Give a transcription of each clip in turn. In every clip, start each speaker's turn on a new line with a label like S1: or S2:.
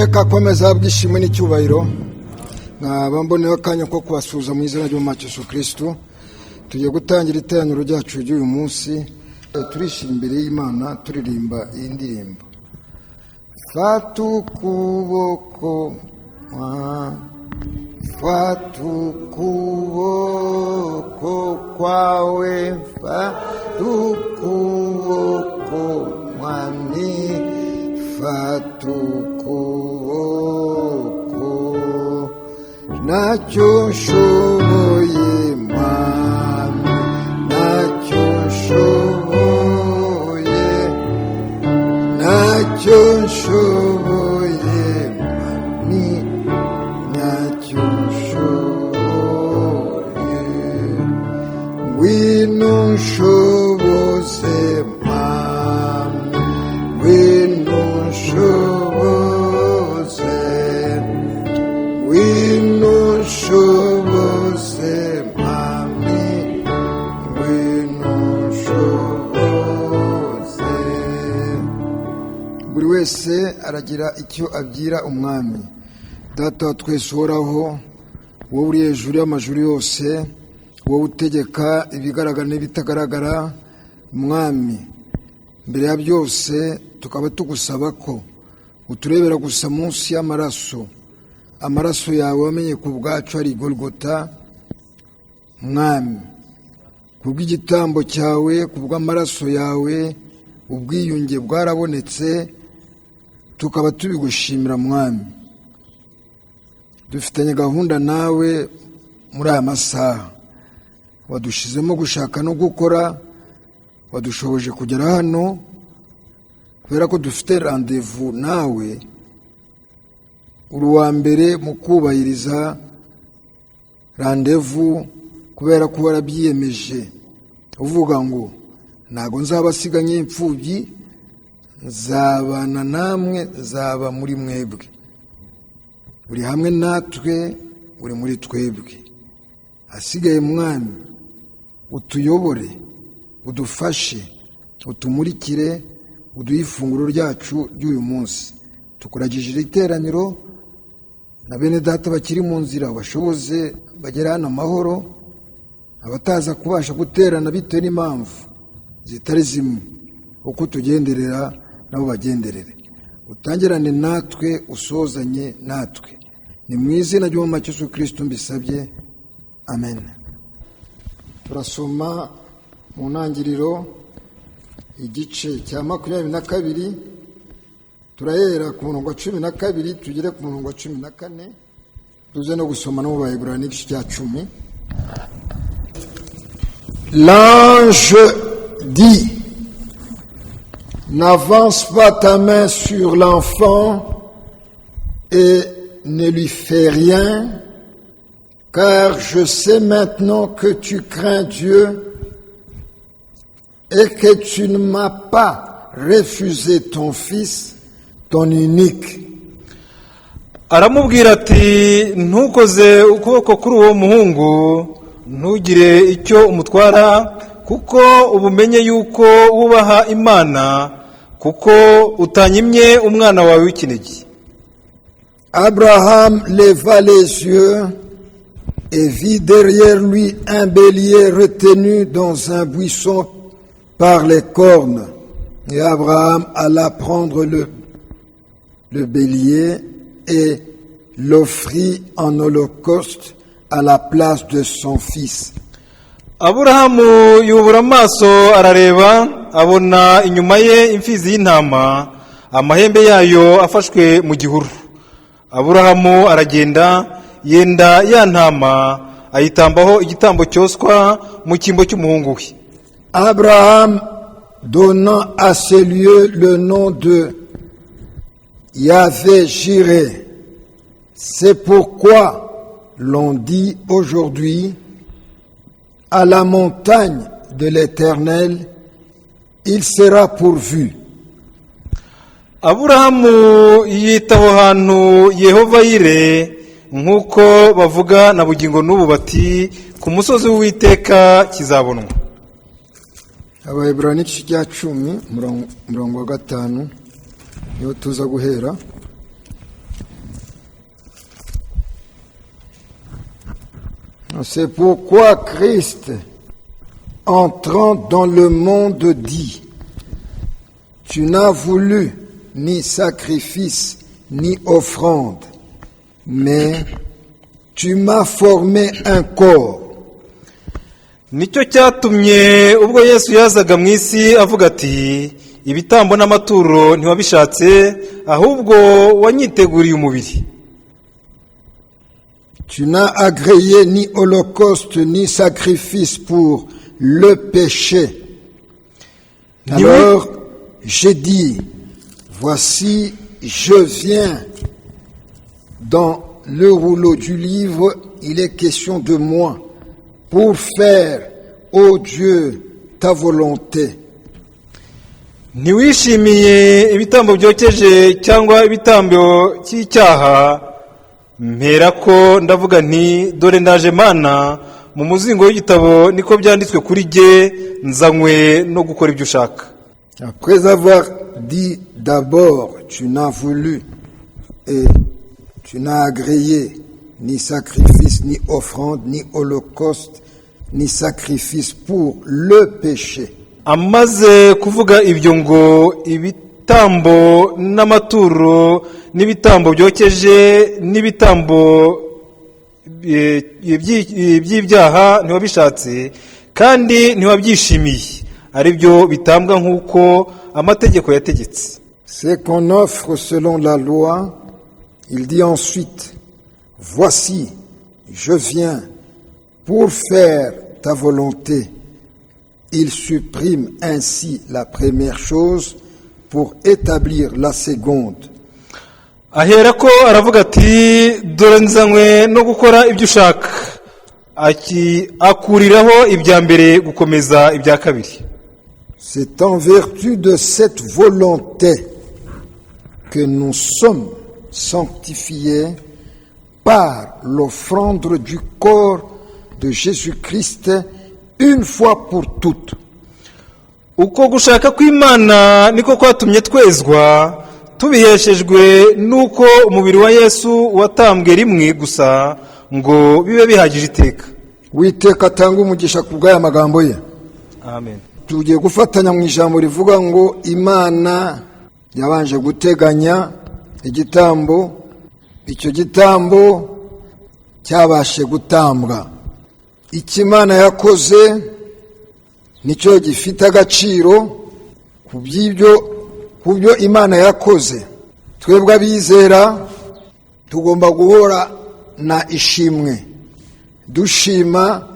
S1: Uwiteka akomeza ahabwe ishimwe n'icyubahiro. Nkaba mboneyeho akanya ko kubasuhuza mu izina ry'Umwami Yesu Kristo. Tugiye gutangira iteraniro ryacu ry'uyu munsi. Turishima imbere y'Imana, turirimba iyi ndirimbo: "Fata ukuboko, fata ukuboko kwawe, fata ukuboko, Mwami, fata ukuboko. Ntacyo nshoboye, Mwami, ntacyo nshoboye, ntacyo nshoboye, Mwami, ntacyo nshoboye. Ngwino unshoboze, Mwami, ngwino unshoboze, ngwino unshoboze, Mwami, ngwino unshoboze." Buri wese aragira icyo abwira Umwami. Data wa twese uhoraho, wowe uri hejuru y'amajuru yose, wowe utegeka ibigaragara n'ibitagaragara, Mwami, mbere ya byose tukaba tugusaba ko uturebera gusa munsi y'amaraso, amaraso yawe wamenye ku bwacu ari Golgota. Mwami, kubw'igitambo cyawe, kubw'amaraso yawe, ubwiyunge bwarabonetse, tukaba tubigushimira. Mwami, dufitanye gahunda nawe muri aya masaha, wadushizemo gushaka no gukora, wadushoboje kugera hano kubera ko dufite rendez-vous nawe. Uri uwa mbere mu kubahiriza rendez-vous, kubera ko warabyiyemeje uvuga ngo: "Ntabwo nzabasiga nk'imfubyi, nzabana namwe, nzaba muri mwebwe." Uri hamwe natwe, uri muri twebwe. Asigaye, Mwami, utuyobore, udufashe, utumurikire, uduhe ifunguro ryacu ry'uyu munsi. Tukuragije iri teraniro na bene data bakiri mu nzira, bashoboze bagere hano amahoro. Abataza kubasha guterana bitewe n'impamvu zitari zimwe, uko tugenderera nabo bagenderere. Utangirane natwe, usozanye natwe. Ni mu izina ry'Umwami Yesu Kirisito mbisabye, amen. Turasoma mu Ntangiriro igice cya 22, turahera ku murongo wa 12 tugere ku murongo wa 14, tuze no gusoma no mu Baheburani n'igice cya 10. L'ange dit: "N'avance pas ta main sur l'enfant et ne lui fais rien, car je sais maintenant que tu crains Dieu et que tu ne m'as pas refusé ton fils, ton unique."
S2: Aramubwira ati: "Ntukoze ukuboko kuri uwo muhungu, ntugire icyo umutwara, kuko ubu menye yuko wubaha Imana, kuko utanyimye umwana wawe w'ikinege."
S1: Abraham leva les yeux et vit derrière lui un bélier retenu dans un buisson par les cornes. Et Abraham alla prendre le bélier et l'offrit en holocauste à la place de son fils.
S2: Aburahamu yubura amaso arareba, abona inyuma ye imfizi y'intama, amahembe yayo afashwe mu gihuru. Aburahamu aragenda, yenda ya ntama, ayitambaho igitambo cyoswa mu cyimbo cy'umuhungu we.
S1: Abraham donna à ce lieu le nom de Yahvé Jireh. C'est pourquoi l'on dit aujourd'hui: "À la montagne de l'Éternel, il sera pourvu."
S2: Aburahamu yita aho hantu Yehova Yire, nk'uko bavuga na bugingo n'ubu bati: "Ku musozi w'Uwiteka kizabonwa."
S1: Abaheburani igice cya 10, umurongo wa 5, niho tuza guhera. C'est pourquoi Christ, entrant dans le monde, dit, Tu n'as voulu ni sacrifice ni offrande, mais tu m'as formé un corps.
S2: Nicyo cyatumye ubwo Yesu yazaga mu isi avuga ati: "Ibitambo n'amaturo ntiwabishatse, ahubwo wanyiteguriye umubiri."
S1: Tu n'as agréé ni holocauste ni sacrifice pour le péché. Alors j'ai dit, voici, je viens. Dans le rouleau du livre, il est question de moi pour faire, ô Dieu, ta volonté.
S2: Ntiwishimiye ibitambo byokeje cyangwa ibitambo cy'icyaha. Mpera ko ndavuga nti: "Dore ndaje Mana, mu muzingo w'igitabo niko byanditswe kuri jye, nzanywe no gukora ibyo ushaka."
S1: Après avoir dit d'abord, tu n'as voulu et tu n'as agréé ni sacrifice, ni offrande, ni holocauste, ni sacrifice pour le péché.
S2: Amaze kuvuga ibyo ngo: "Ibitambo n'amaturo n'ibitambo byokeje n'ibitambo by'ibyaha ntiwabishatse kandi ntiwabyishimiye, ari byo bitambwa nk'uko amategeko yategetse."
S1: Ce qu'on offre selon la loi, il dit ensuite, voici, je viens pour faire ta volonté. Il supprime ainsi la première chose pour établir la seconde.
S2: Ahera ko aravuga ati: "Dore nzanywe no gukora ibyo ushaka." Akuriraho ibya mbere gukomeza ibya kabiri.
S1: C'est en vertu de cette volonté que nous sommes sanctifiés par l'offrande du corps de Jésus-Christ une fois pour toutes.
S2: Uko gushaka kw'Imana niko kwatumye twezwa, tubiheshejwe n'uko umubiri wa Yesu watambwe rimwe gusa ngo bibe bihagije iteka.
S1: Uwiteka atanga umugisha ku bw'aya magambo ye.
S2: Amen.
S1: Tugiye gufatanya mu ijambo rivuga ngo Imana yabanje guteganya igitambo, icyo gitambo cyabashe gutambwa. Icyo Imana yakoze nicyo gifite agaciro. Ku by'ibyo, ku byo Imana yakoze, twebwe abizera tugomba guhora na ishimwe, dushima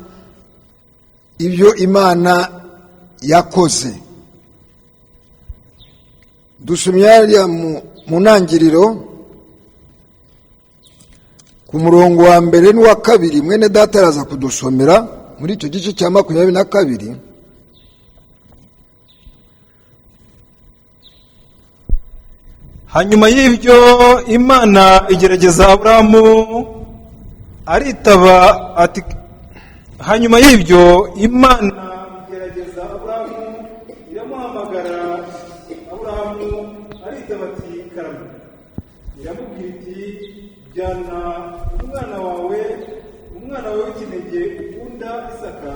S1: ibyo Imana yakoze. Dusomye hariya mu Ntangiriro ku murongo wa mbere n'uwa kabiri. Mwene data araza kudusomera muri icyo gice cya 22.
S2: Hanyuma y'ibyo Imana igerageza Aburahamu, aritaba ati: Hanyuma y'ibyo Imana igerageza Aburahamu, iramuhamagara. Aburahamu aritaba ati: "Karame." Iramubwira iti: "Jyana umwana wawe, umwana wawe w'ikinege ukunda, Isaka,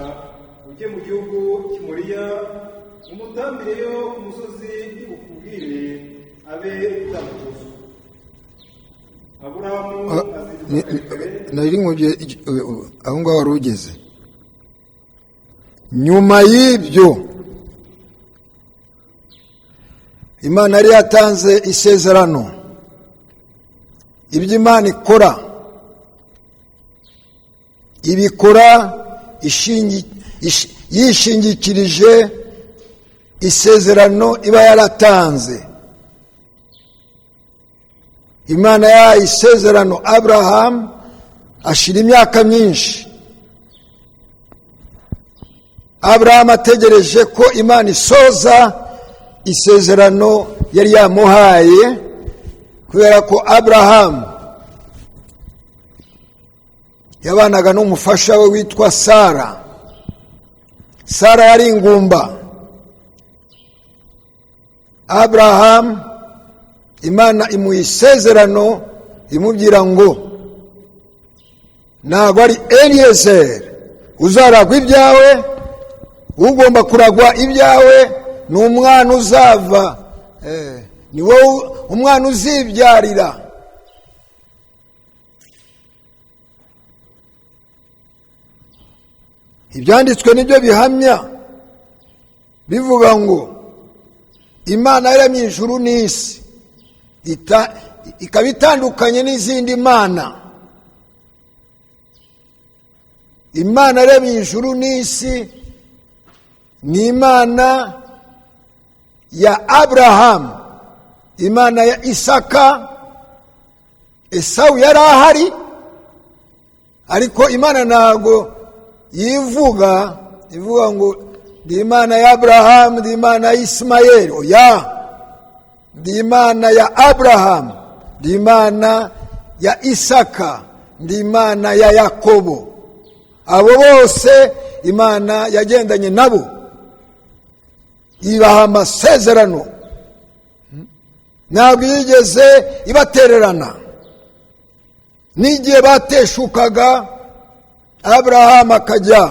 S2: ujye mu gihugu cy'i Moriya, umutambireyo ku musozi bukubwire, abe igitambo cyoswa." Aburahamu azinduka kare kare.
S1: Nari nkubwiye aho ngaho wari ugeze. Nyuma y'ibyo Imana yari yatanze isezerano. Ibyo Imana ikora, ibikora yishingikirije isezerano iba yaratanze. Imana yahaye isezerano Aburahamu ashira imyaka myinshi Aburahamu ategereje ko Imana isoza isezerano yari yamuhaye, kubera ko Aburahamu yabanaga n'umufasha we witwa Sara. Sara yari ingumba. Aburahamu Imana imuha isezerano, imubwira ngo Ntabwo ari Eliyezeri uzaragwa ibyawe. Ugomba kuragwa ibyawe ni umwana uzava, ni wowe umwana uzibyarira. Ibyanditswe nibyo bihamya bivuga ngo Imana yaremye ijuru n'isi, ikaba itandukanye n'izindi mana. Imana yaremye ijuru n'isi ni Imana ya Aburahamu, Imana ya Isaka. Esawu yari ahari, ariko Imana ntabwo yivuga ivuga ngo ndi Imana ya Aburahamu, ndi Imana ya Isimayeli. Oya, ndi Imana ya Aburahamu, ndi Imana ya Isaka, ndi Imana ya Yakobo. Abo bose Imana yagendanye nabo, ibaha amasezerano, ntabwo yigeze ibatererana. N'igihe bateshukaga, Aburahamu akajya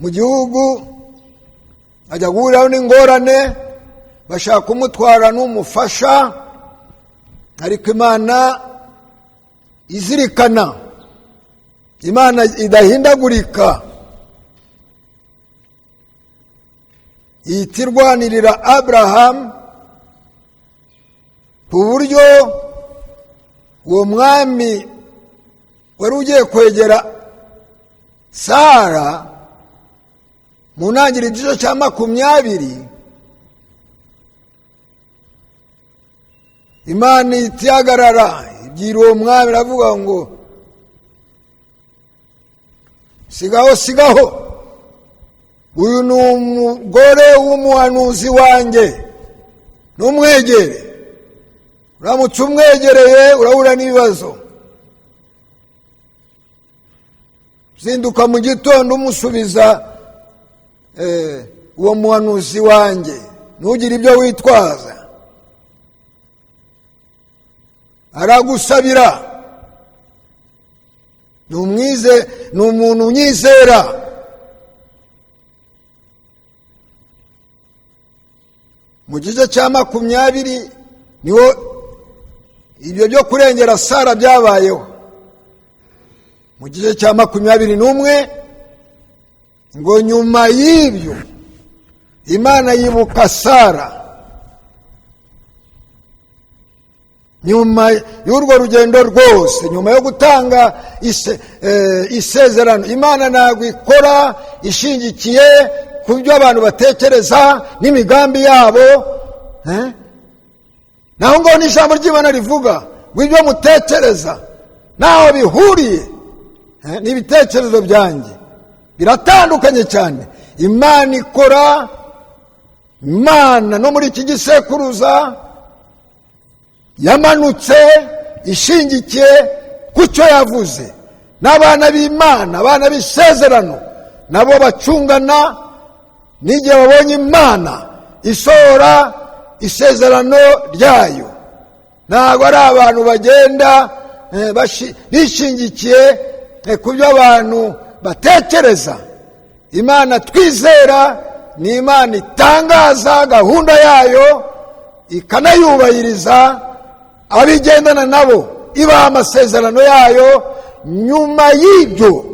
S1: mu gihugu, ajya guhuriraho n'ingorane, bashaka kumutwara n'umufasha, ariko Imana izirikana, Imana idahindagurika, ihita irwanirira Aburahamu ku buryo uwo mwami wari ugiye kwegera Sara mu ntangiriro igice cya 20, Imana ihita ihagarara ibwira uwo mwami, iravuga ngo sigaho, sigaho, uyu ni umugore w'umuhanuzi wanjye, ntumwegere. Uramutse umwegereye urahura n'ibibazo. Zinduka mu gitondo umusubiza uwo muhanuzi wanjye, ntugire ibyo witwaza, aragusabira, ni umuntu unyizera. Mu gice cya 20 niho ibyo byo kurengera Sara byabayeho. Mu gice cya 21 ngo nyuma y'ibyo Imana yibuka Sara. Nyuma y'urwo rugendo rwose, nyuma yo gutanga isezerano, Imana ntabwo ikora ishingikiye ku byo abantu batekereza n'imigambi yabo. Naho ngo n'ijambo ry'Imana rivuga ngo ibyo mutekereza naho bihuriye n'ibitekerezo byanjye biratandukanye cyane. Imana ikora, Imana no muri iki gisekuruza yamanutse ishingikiye ku cyo yavuze. N'abana b'Imana, abana b'isezerano, nabo bacungana n'igihe babonye Imana isohora isezerano ryayo. Ntabwo ari abantu bagenda bishingikiye ku byo abantu batekereza. Imana twizera ni Imana itangaza gahunda yayo ikanayubahiriza, abigendana nabo ibaha amasezerano yayo. Nyuma y'ibyo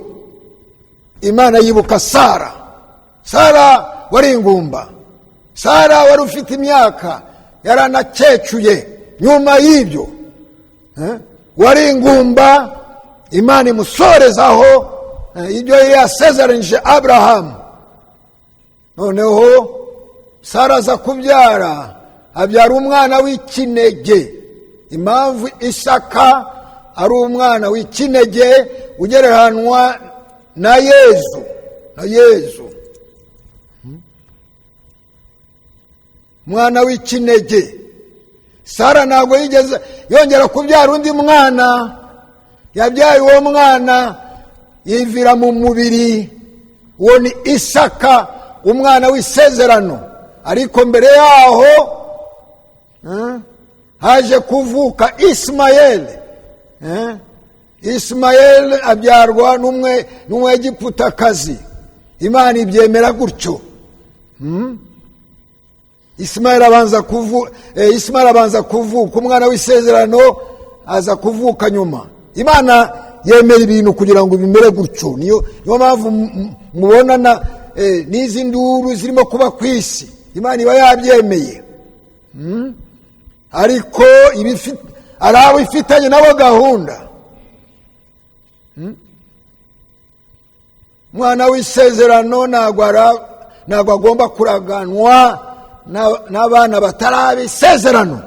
S1: Imana yibuka Sara. Sara wari ingumba, Sara wari ufite imyaka yaranakecuye. Nyuma y'ibyo wari ingumba, Imana imusorezaho ibyo yari yasezeranyije Aburahamu. Noneho Sara aza kubyara, abyara umwana w'ikinege. Impamvu Isaka ari umwana w'ikinege ugereranwa na Yezu, na Yezu umwana w'ikinege. Sara ntabwo yigeze yongera kubyara undi mwana, yabyaye uwo mwana yivira mu mubiri, uwo ni Isaka umwana w'isezerano. Ariko mbere yaho haje kuvuka Isimayeli. Isimayeli abyarwa n'umwegiputakazi, Imana ibyemera gutyo. Isimayeli abanza kuvuka, umwana w'isezerano aza kuvuka nyuma. Imana yemera ibintu kugira ngo bimere gutyo. Niyo mpamvu mubona n'izi nduru zirimo kuba ku isi, Imana iba yabyemeye. Ariko hari abo ifitanye nabo gahunda. Umwana w'isezerano ntabwo agomba kuraganwa n'abana bataraba isezerano.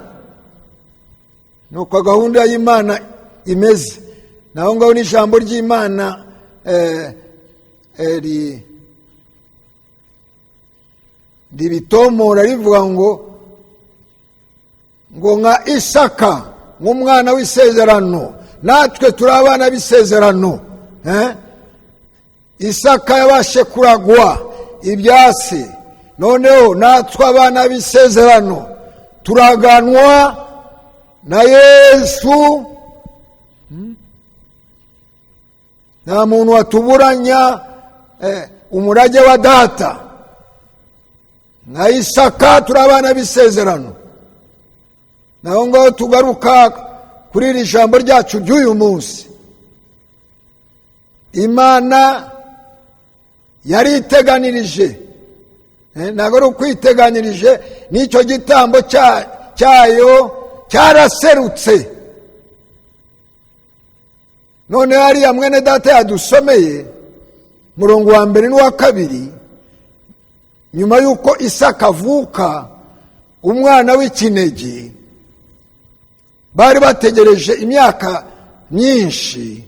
S1: Nuko gahunda y'Imana imeze. Naho ngaho n'ijambo ry'Imana ribitomora rivuga ngo nka Isaka nk'umwana w'isezerano, natwe turi abana b'isezerano. Isaka yabashe kuragwa ibyasi, noneho natwe abana b'isezerano turaganwa na Yesu. Nta muntu watuburanya umurage wa data. Nka Isaka turi abana b'isezerano. Naho ngaho tugaruka kuri iri jambo ryacu ry'uyu munsi. Imana yari iteganirije, ntabwo ari ukwiteganirije, n'icyo gitambo cyayo cyaraserutse. None hariya mwene data yadusomeye murongo wa mbere n'uwa kabiri, nyuma y'uko Isaka avuka umwana w'ikinege, bari bategereje imyaka myinshi.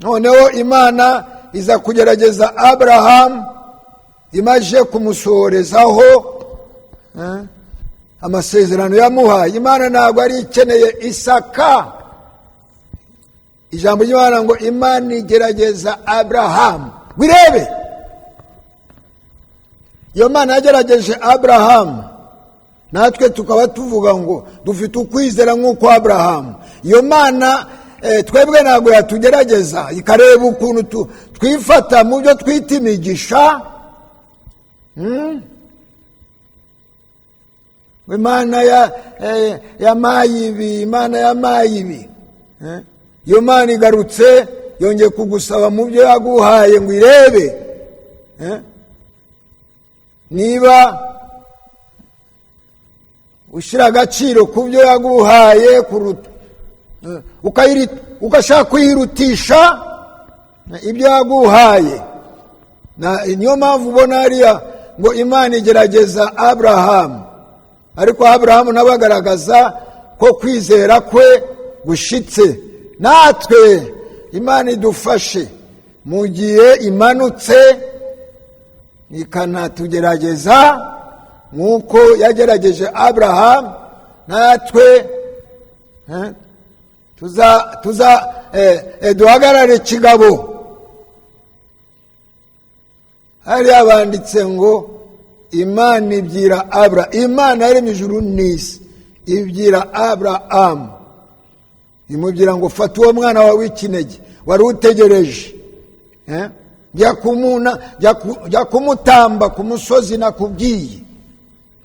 S1: Noneho Imana iza kugerageza Aburahamu, imaze kumusohorezaho amasezerano yamuhaye. Imana ntabwo ari ikeneye Isaka. Ijambo ry'Imana ngo Imana igerageza Aburahamu. Wirebe, iyo Mana yagerageje Aburahamu, natwe tukaba tuvuga ngo dufite ukwizera nk'uko Aburahamu. Iyo Mana twebwe ntabwo yatugerageza ikareba ukuntu twifata mu byo twita imigisha. Imana yamaye ibi, Imana yamaye ibi. Iyo Mana igarutse yongeye kugusaba mu byo yaguhaye ngo irebe niba ushyira agaciro ku byo yaguhaye, ugashaka kuyirutisha ibyo yaguhaye. Niyo mpamvu ubona hariya ngo Imana igerageza Aburahamu, ariko Aburahamu nawe agaragaza ko kwizera kwe gushitse. Natwe Imana idufashe mu gihe imanutse ikanatugerageza nk'uko yagerageje Aburahamu, natwe duhagarare kigabo. Hariya banditse ngo Imana ibwira Abura, Imana yaremye ijuru n'isi, ibwira Aburahamu, imubwira ngo fata uwo mwana wawe w'ikinege wari utegereje, jya kumutamba ku musozi nakubwiye.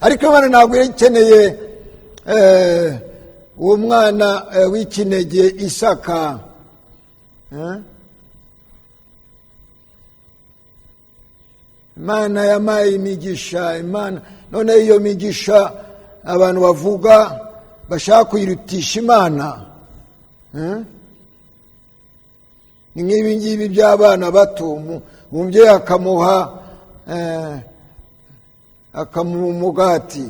S1: Ariko Imana ntabwo ikeneye uwo mwana w'ikinege Isaka. Imana yamaye imigisha. Imana none iyo migisha abantu bavuga bashaka kuyirutisha Imana, ni nk'ibi ngibi by'abana bato, umubyeyi akamuha umugati,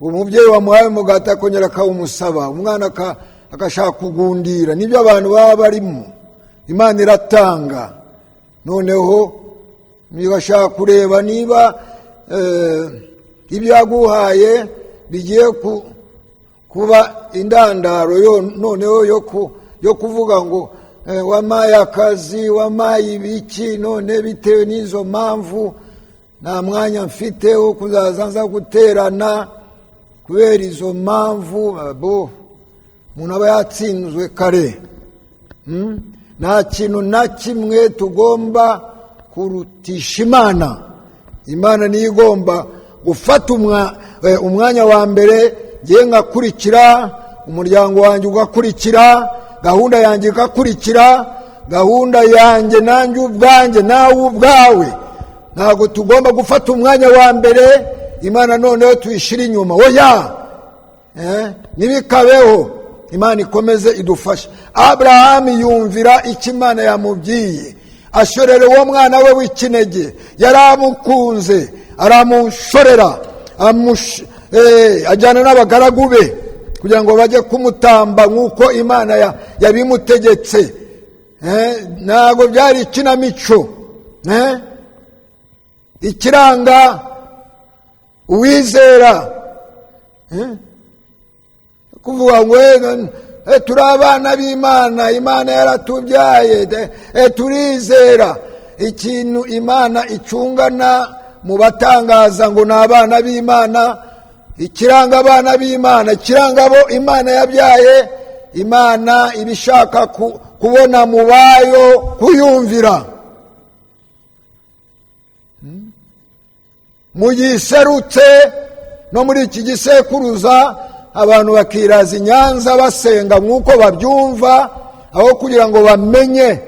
S1: umubyeyi wamuhaye umugati akongera akawumusaba, umwana agashaka kugundira. Nibyo abantu baba barimo. Imana iratanga, noneho bashaka kureba niba ibyo yaguhaye bigiye kuba indandaro noneho yo kuvuga ngo wamaye akazi, wamaye ibiki, none bitewe n'izo mpamvu nta mwanya mfite wo kuzaza nza guterana kubera izo mpamvu. Umuntu aba yatsinzwe kare. Nta kintu na kimwe tugomba kurutisha Imana. Imana niyo igomba gufata umwanya wa mbere, ngiye ngakurikira, umuryango wanjye ugakurikira, gahunda yanjye igakurikira, gahunda yanjye nanjye ubwanjye nawe ubwawe. Ntabwo tugomba gufata umwanya wa mbere, Imana noneho tuyishyire inyuma. Oya, ntibikabeho. Imana ikomeze idufashe. Aburahamu yumvira icyo Imana yamubwiye, ashorera uwo mwana we w'ikinege, yaramukunze, aramushorera, ajyana n'abagaragu be kugira ngo bajye kumutamba nk'uko Imana yabimutegetse. Ntabwo byari ikinamico. Ikiranga uwizera, kuvuga ngo turi abana b'Imana, Imana yaratubyaye, turizera. Ikintu Imana icungana mu batangaza ngo ni abana b'Imana, ikiranga abana b'Imana, ikiranga abo Imana yabyaye, Imana iba ishaka kubona mu bayo kuyumvira. Mu gihe iserutse no muri iki gisekuruza, abantu bakiraza i Nyanza basenga nk'uko babyumva, aho kugira ngo bamenye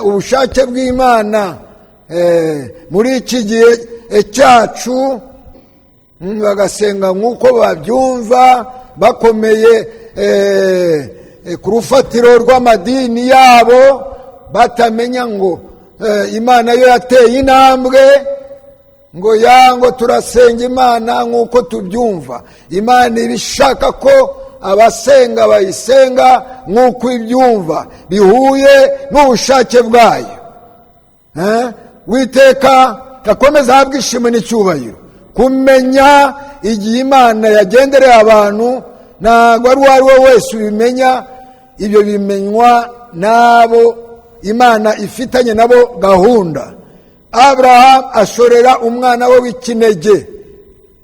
S1: ubushake bw'Imana. Muri iki gihe cyacu bagasenga nk'uko babyumva, bakomeye ku rufatiro rw'amadini yabo, batamenya ngo Imana yo yateye intambwe, ngo yango turasenga Imana nk'uko tubyumva. Imana iba ishaka ko abasenga bayisenga nk'uko ibyumva, bihuye n'ubushake bwayo. Witeka akomeza ahabwe ishimwe n'icyubahiro. Kumenya igihe Imana yagendereye abantu ntabwo ari uwo ari we wese ubimenya, ibyo bimenywa n'abo Imana ifitanye nabo gahunda. Aburahamu ashorera umwana we w'ikinege,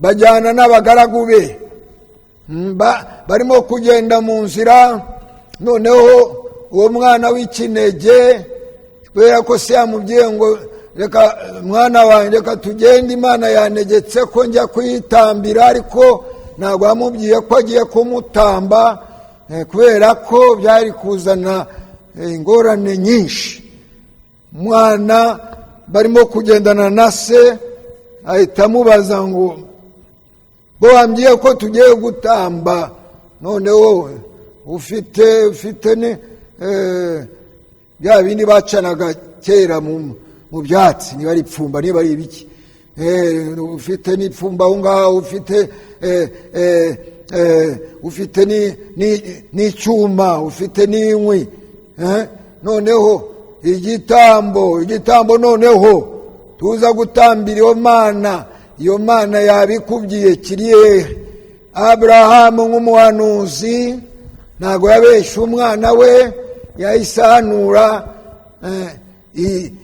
S1: bajyana n'abagaragu be, barimo kugenda mu nzira. Noneho uwo mwana w'ikinege, kubera ko se yamubwiye ngo reka mwana wanjye reka tugende, Imana yanegetse ko njya kuyitambira, ariko ntabwo yamubwiye ko agiye kumutamba, kubera ko byari kuzana ingorane nyinshi. Umwana barimo kugendana na se, ahita amubaza ngo bo wambwiye ko tugiye gutamba, none wowe ufite ni bya bindi bacanaga kera mu byatsi, niba ari ipfumba niba ari ibiki, ufite n'ipfumba aho ngaho, ufite n'icyuma, ufite n'inkwi, noneho igitambo noneho tuza gutambira iyo Mana, iyo Mana yabikubwiye kiri hehe? Aburahamu nk'umuhanuzi ntabwo yabeshye umwana we, yahise ahanura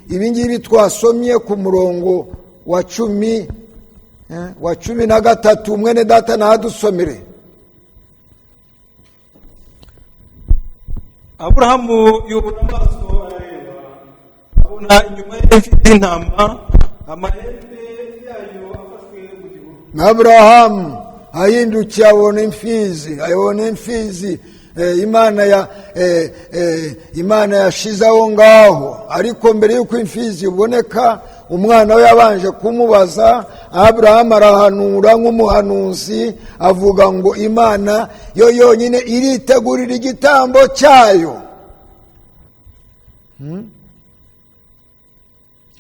S1: ibi ngibi twasomye ku murongo wa 13. Mwene data nahadusomere.
S2: Aburahamu yubura amaso arareba, abona inyuma ye imfizi y'intama, amahembe yayo afashwe mu gihuru.
S1: Aburahamu ahindukiye abona imfizi, Imana yashize aho ngaho. Ariko mbere y'uko imfizi iboneka, umwana we yabanje kumubaza. Aburahamu arahanura nk'umuhanuzi, avuga ngo Imana yo yonyine iritegurira igitambo cyayo.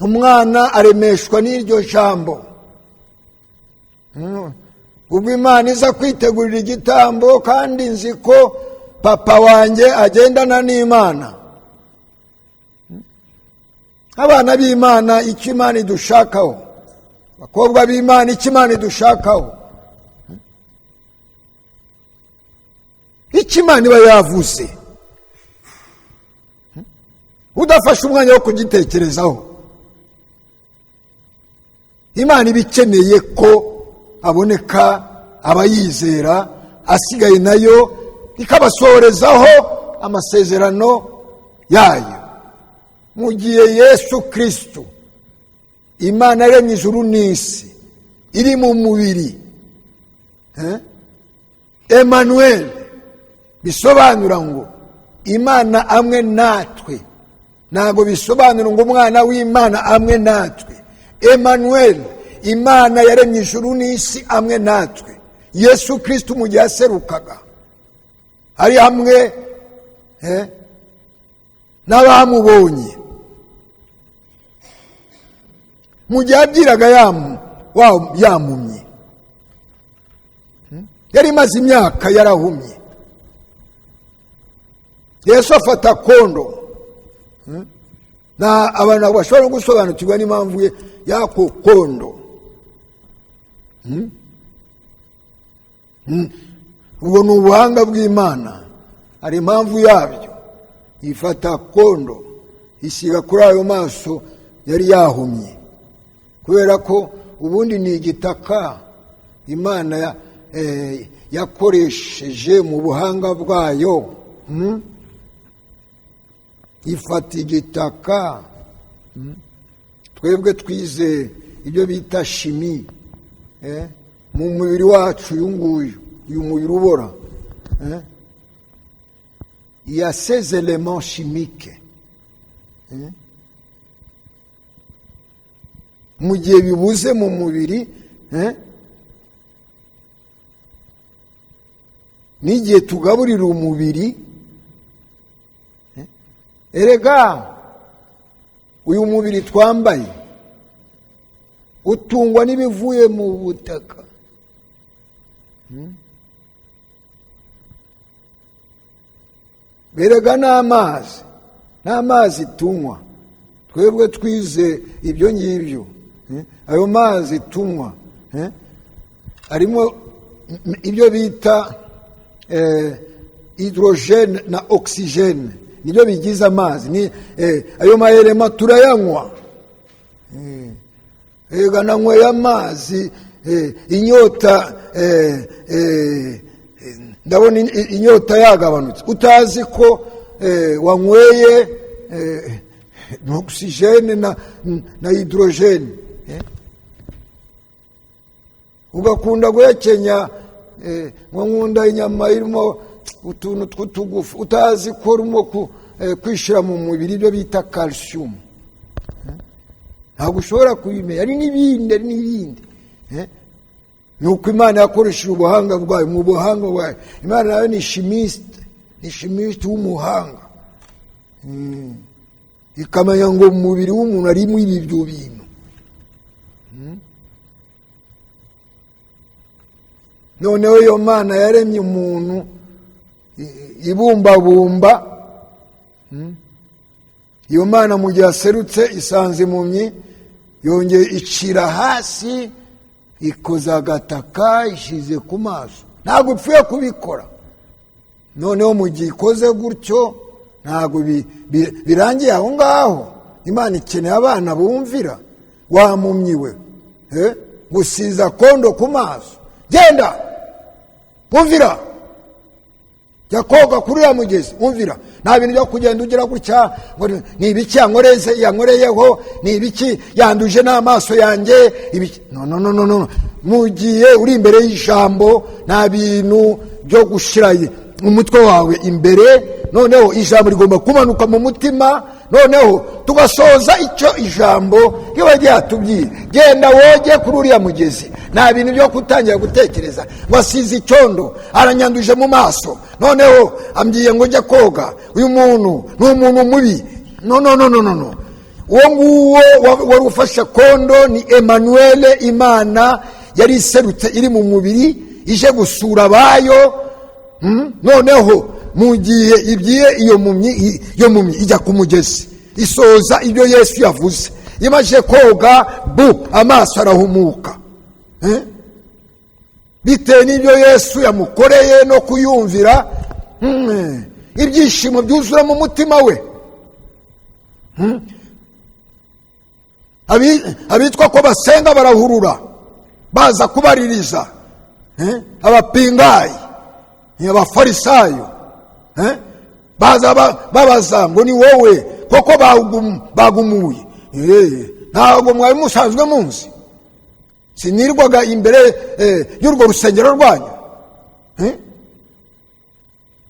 S1: Umwana aremeshwa n'iryo jambo. Ubwo Imana iza kwitegurira igitambo, kandi nzi ko papa wanjye agendana n'Imana. Abana b'Imana icyo Imana idushakaho, abakobwa b'Imana icyo Imana idushakaho, icyo Imana iba yavuze, udafashe umwanya wo kugitekerezaho. Imana iba ikeneye ko aboneka abayizera, asigaye nayo ikabasohorezaho amasezerano yayo. Mu gihe Yesu Kristo, Imana yaremye ijuru n'isi, iri mu mubiri, Emmanuel bisobanura ngo Imana amwe natwe, ntabwo bisobanura ngo umwana w'Imana amwe natwe. Emmanuel, Imana yaremye ijuru n'isi amwe natwe. Yesu Kristo mu gihe yaserukaga ari hamwe n'abamubonye, mu gihe abwiraga yamumye, yari imaze imyaka yarahumye. Yesu afata kondo, na abantu bashobora gusobanukirwa n'impamvu ye y'ako kondo. Ubwo ni ubuhanga bw'Imana, hari impamvu yabyo. Ifata kondo isiga kuri ayo maso yari yahumye, kubera ko ubundi ni igitaka Imana yakoresheje mu buhanga bwayo. Ifata igitaka. Twebwe twize ibyo bita shimi mu mubiri wacu uyu nguyu, uyu mubiri ubora, il y a ces éléments chimiques. Mu gihe bibuze mu mubiri, n'igihe tugaburira umubiri, erega uyu mubiri twambaye utungwa n'ibivuye mu butaka. Berega n'amazi tunywa, twebwe twize ibyo ngibyo. Ayo mazi tunywa arimo ibyo bita hydrogène na oxygène, nibyo bigize amazi. Ni ayo maelema turayanywa. Ega nanyweye amazi, inyota, ndabona inyota yagabanutse, utazi ko wanyweye oxygène na hydrogène. Ugakunda guhekenya, ngo nkunda inyama irimo utuntu tw'utugufu, utazi ko urimo kwishira mu mubiri ibyo bita calcium. Ntabwo ushobora kubimenya, ari n'ibindi, ari n'ibindi. Ni uko Imana yakoresheje ubuhanga bwayo, mu buhanga bwayo Imana nayo ni chimiste, ni chimiste w'umuhanga. Ikamenya ngo mu mubiri w'umuntu arimo ibyo bintu. Noneho iyo Mana yaremye umuntu ibumbabumba, iyo Mana mu gihe aserutse isanze impumyi, yongeye icira hasi, ikoza agataka, ishize ku maso. Ntabwo upfuye kubikora. Noneho mu gihe ikoze gutyo, ntabwo birangiye aho ngaho. Imana ikeneye abana bumvira. Wamumyiwe, gusiza kondo ku maso, genda umvira, jya koga kuri uriya mugezi, umvira. Nta bintu byo kugenda ugira gutya ngo ni ibiki yankoreze, yankoreyeho, ni ibiki yanduje n'amaso yanjye, ibiki. No, no, no, no, no. Mu gihe uri imbere y'ijambo, nta bintu byo gushira umutwe wawe imbere. Noneho ijambo rigomba kumanuka mu mutima, noneho tugasoza icyo ijambo riba ryatubwiye. Genda woge kuri uriya mugezi. Nta bintu byo gutangira gutekereza ngo asize icyondo, aranyanduje mu maso, noneho ambwiye ngo njye koga, uyu muntu ni umuntu mubi. No, no, no, no, no, no. Uwo nguwo wari ufashe kondo ni Emmanuel, Imana yari iserutse iri mu mubiri, ije gusura abayo. Noneho mu gihe ibyiye iyo mumyi, iyo mumyi ijya ku mugezi, isoza ibyo Yesu yavuze. Imaze koga, bu amaso arahumuka. Bitewe n'ibyo Yesu yamukoreye no kuyumvira, ibyishimo byuzura mu mutima we. Abitwa ko basenga barahurura, baza kubaririza, abapingayi, abafarisayo. Baza babaza ngo ni wowe koko bagumuye. Ntabwo mwari musanzwe munzi, sinirwaga imbere y'urwo rusengero rwanyu.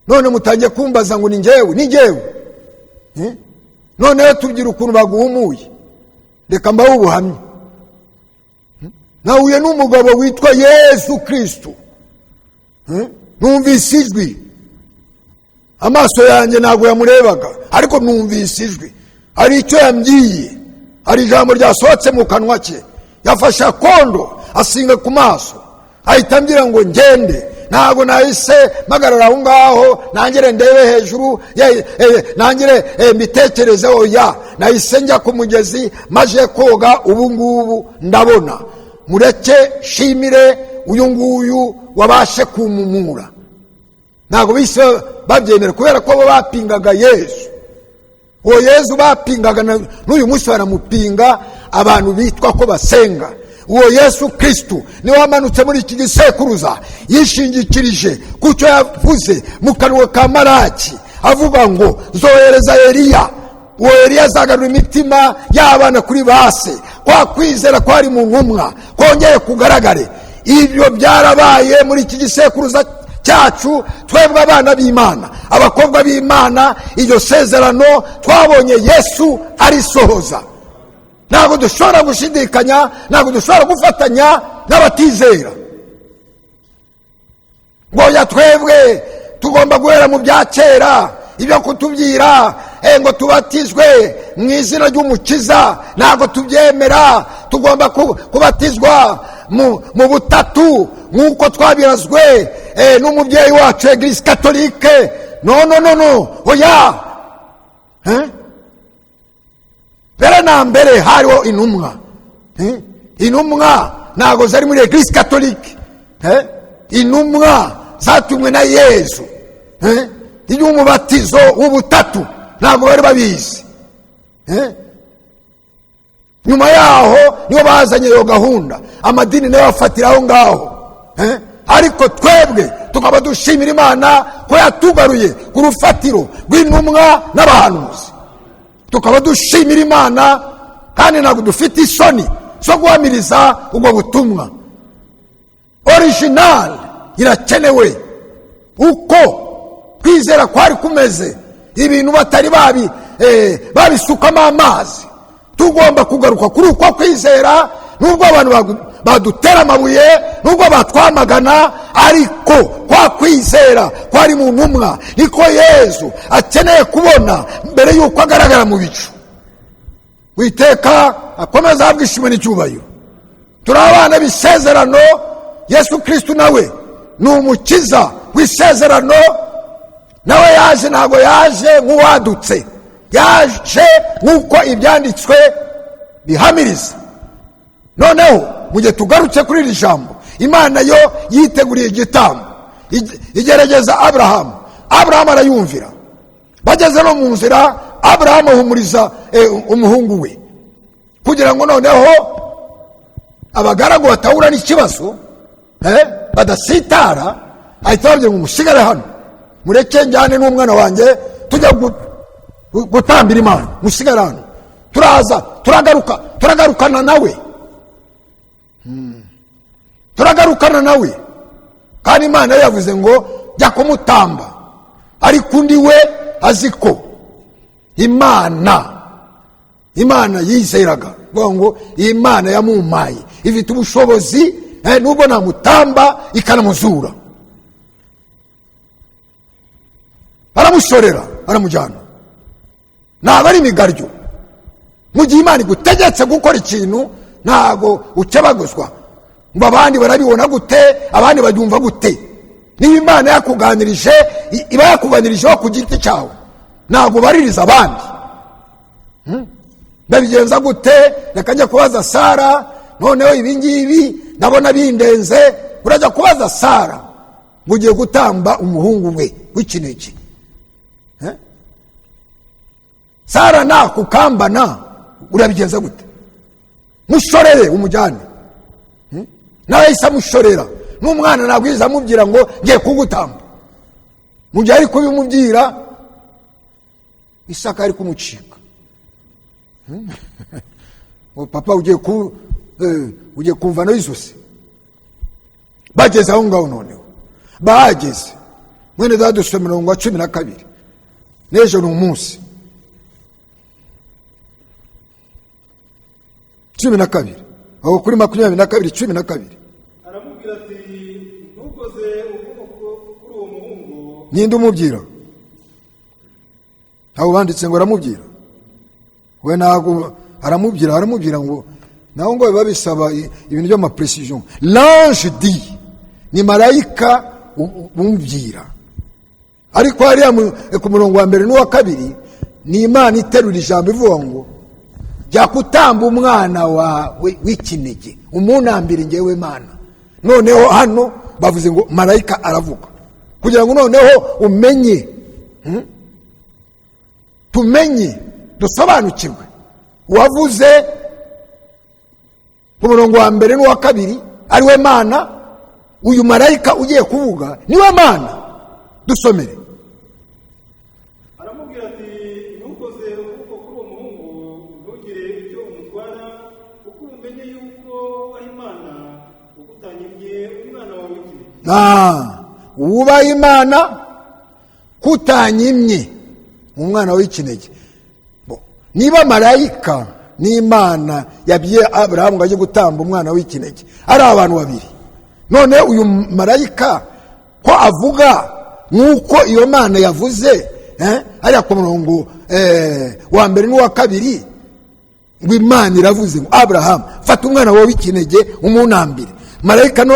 S1: None mutangiye kumbaza ngo ni njyewe, ni njyewe. Noneho tubwira ukuntu baguhumuye. Reka mbahe ubuhamya. Nahuye n'umugabo witwa Yesu Kristo. Numvise ijwi, amaso yanjye ntabwo yamurebaga, ariko numvise ijwi, hari icyo yambwiye, hari ijambo ryasohotse mu kanwa ke. Yafashe akondo asinga ku maso, ahita ambwira ngo ngende. Ntabwo nahise mpagarara aho ngaho nangire ndebe hejuru, nangire mbitekereze, oya. Nahise njya ku mugezi, maze koga, ubu ngubu ndabona. Mureke shimire uyu nguyu wabashe kumumura. Ntabwo bise babyemera kubera ko bo bapingaga Yesu. Uwo Yesu bapingaga n'uyu munsi baramupinga, abantu bitwa ko basenga. Uwo Yesu Kristo niwe wamanutse muri iki gisekuruza, yishingikirije ku cyo yavuze mu kanwa ka Maraki, avuga ngo nzohereza Eliya, uwo Eliya azagarura imitima y'abana kuri base, kwa kwizera kwari mu ntumwa kongere kugaragare. Ibyo byarabaye muri iki gisekuruza cyacu, twebwe abana b'Imana, abakobwa b'Imana. Iryo sezerano twabonye Yesu arisohoza. Ntabwo dushobora gushidikanya, ntabwo dushobora gufatanya n'abatizera ngo ya twebwe tugomba guhera mu bya kera, ibyo kutubwira ngo tubatizwe mu izina ry'Umukiza ntabwo tubyemera, tugomba kubatizwa mu butatu nk'uko twabirazwe n'umubyeyi wacu Eglise Catholique. No, no, no, no, oya. Mbere na mbere hariho intumwa. Intumwa ntabwo zari muri Eglise Catholique. Intumwa zatumwe na Yesu. Iby'umubatizo w'ubutatu ntabwo bari babizi. Nyuma yaho nibo bazanye iyo gahunda, amadini nayo afatira aho ngaho. Ariko twebwe tukaba dushimira Imana ko yatugaruye ku rufatiro rw'intumwa n'abahanuzi. Tukaba dushimira Imana kandi ntabwo dufite isoni zo guhamiriza ubwo butumwa. Original irakenewe. Uko kwizera kwari kumeze, ibintu batari babisukamo amazi, tugomba kugaruka kuri uko kwizera, nubwo abantu badutera amabuye, nubwo batwamagana, ariko kwa kwizera kwari mu ntumwa niko Yesu akeneye kubona mbere y'uko agaragara mu bicu. Witeka akomeza ahabwe ishimwe n'icyubahiro. Turi abana b'isezerano. Yesu Kristo nawe ni umukiza w'isezerano, nawe yaje, ntabwo yaje nk'uwadutse, yaje nk'uko ibyanditswe bihamiriza. Noneho mu gihe tugarutse kuri iri jambo, Imana yo yiteguriye igitambo, igerageza Aburahamu, Aburahamu arayumvira. Bageze no mu nzira, Aburahamu ahumuriza umuhungu we kugira ngo noneho abagaragu batahura n'ikibazo, badasitara, ahita babwira ngo musigare hano, mureke njyane n'umwana wanjye tujya gutambira Imana, musigare hano, turaza, turagaruka, turagarukana nawe, turagarukana nawe. Kandi Imana yavuze ngo jya kumutamba, ariko undi we azi ko Imana yizeraga, kuvuga ngo Imana yamumaye ifite ubushobozi, nubwo namutamba ikanamuzura. Baramushorera, baramujyana. Ntabwo ari imigaryo. Mu gihe Imana igutegetse gukora ikintu, ntabwo ukebaguzwa ngo abandi barabibona gute, abandi babyumva gute. Niba Imana yakuganirije, iba yakuganirijeho ku giti cyawe, ntabwo ubaririza abandi. Ndabigenza gute? Reka njya kubaza Sara, noneho ibi ngibi ndabona bindenze. Urajya kubaza Sara ngo ugiye gutamba umuhungu we w'ikinege. Sara nakukambana urabigenza gute? Mushorere umujyane. Nawe yahise amushorera, n'umwana ntabwo yahise amubwira ngo ngiye kugutamba. Mu gihe ari kubimubwira, Isaka ari kumucika ngo: "Papa, ugiye kumvanaho izosi." Bageze aho ngaho, noneho bahageze, mwene data, dusoma mirongo wa 12. N'ejo ni umunsi 12, aho kuri 22, 12.
S2: Aramubwira ati: "Ntukoze ukuboko kuri uwo muhungu."
S1: Ninde umubwira? Ntabwo banditse ngo aramubwira. We ntabwo aramubwira, aramubwira ngo naho ngo biba bisaba ibintu by'amaprécision. L'ange dit, ni marayika umubwira, ariko hariya ku murongo wa mbere n'uwa kabiri ni Imana iterura ijambo ivuga ngo: "Jya gutamba umwana wawe w'ikinege, umunambire ngewe Mana." Noneho hano bavuze ngo marayika aravuga kugira ngo noneho umenye, Tumenye, dusobanukirwe uwavuze ku murongo wa mbere n'uwa kabiri ari we Mana, uyu marayika ugiye kuvuga niwe Mana. Dusomere.
S2: Aramubwira ati: "Ntukoze ukuboko kuri uwo muhungu, ntugire icyo umutwara, kuko umenye yuko wubaha Imana, kuko utanyimye umwana wawe w'ikinege."
S1: Wubaha Imana, kutanyimye umwana w'ikinege. Niba marayika n'Imana yabwiye Aburahamu ngo ajye gutamba umwana w'ikinege ari abantu babiri, none uyu marayika ko avuga nk'uko iyo Mana yavuze, hariya ku murongo wa mbere n'uwa kabiri, ngo Imana iravuze ngo: "Aburahamu, fata umwana wawe w'ikinege umunambire." Marayika no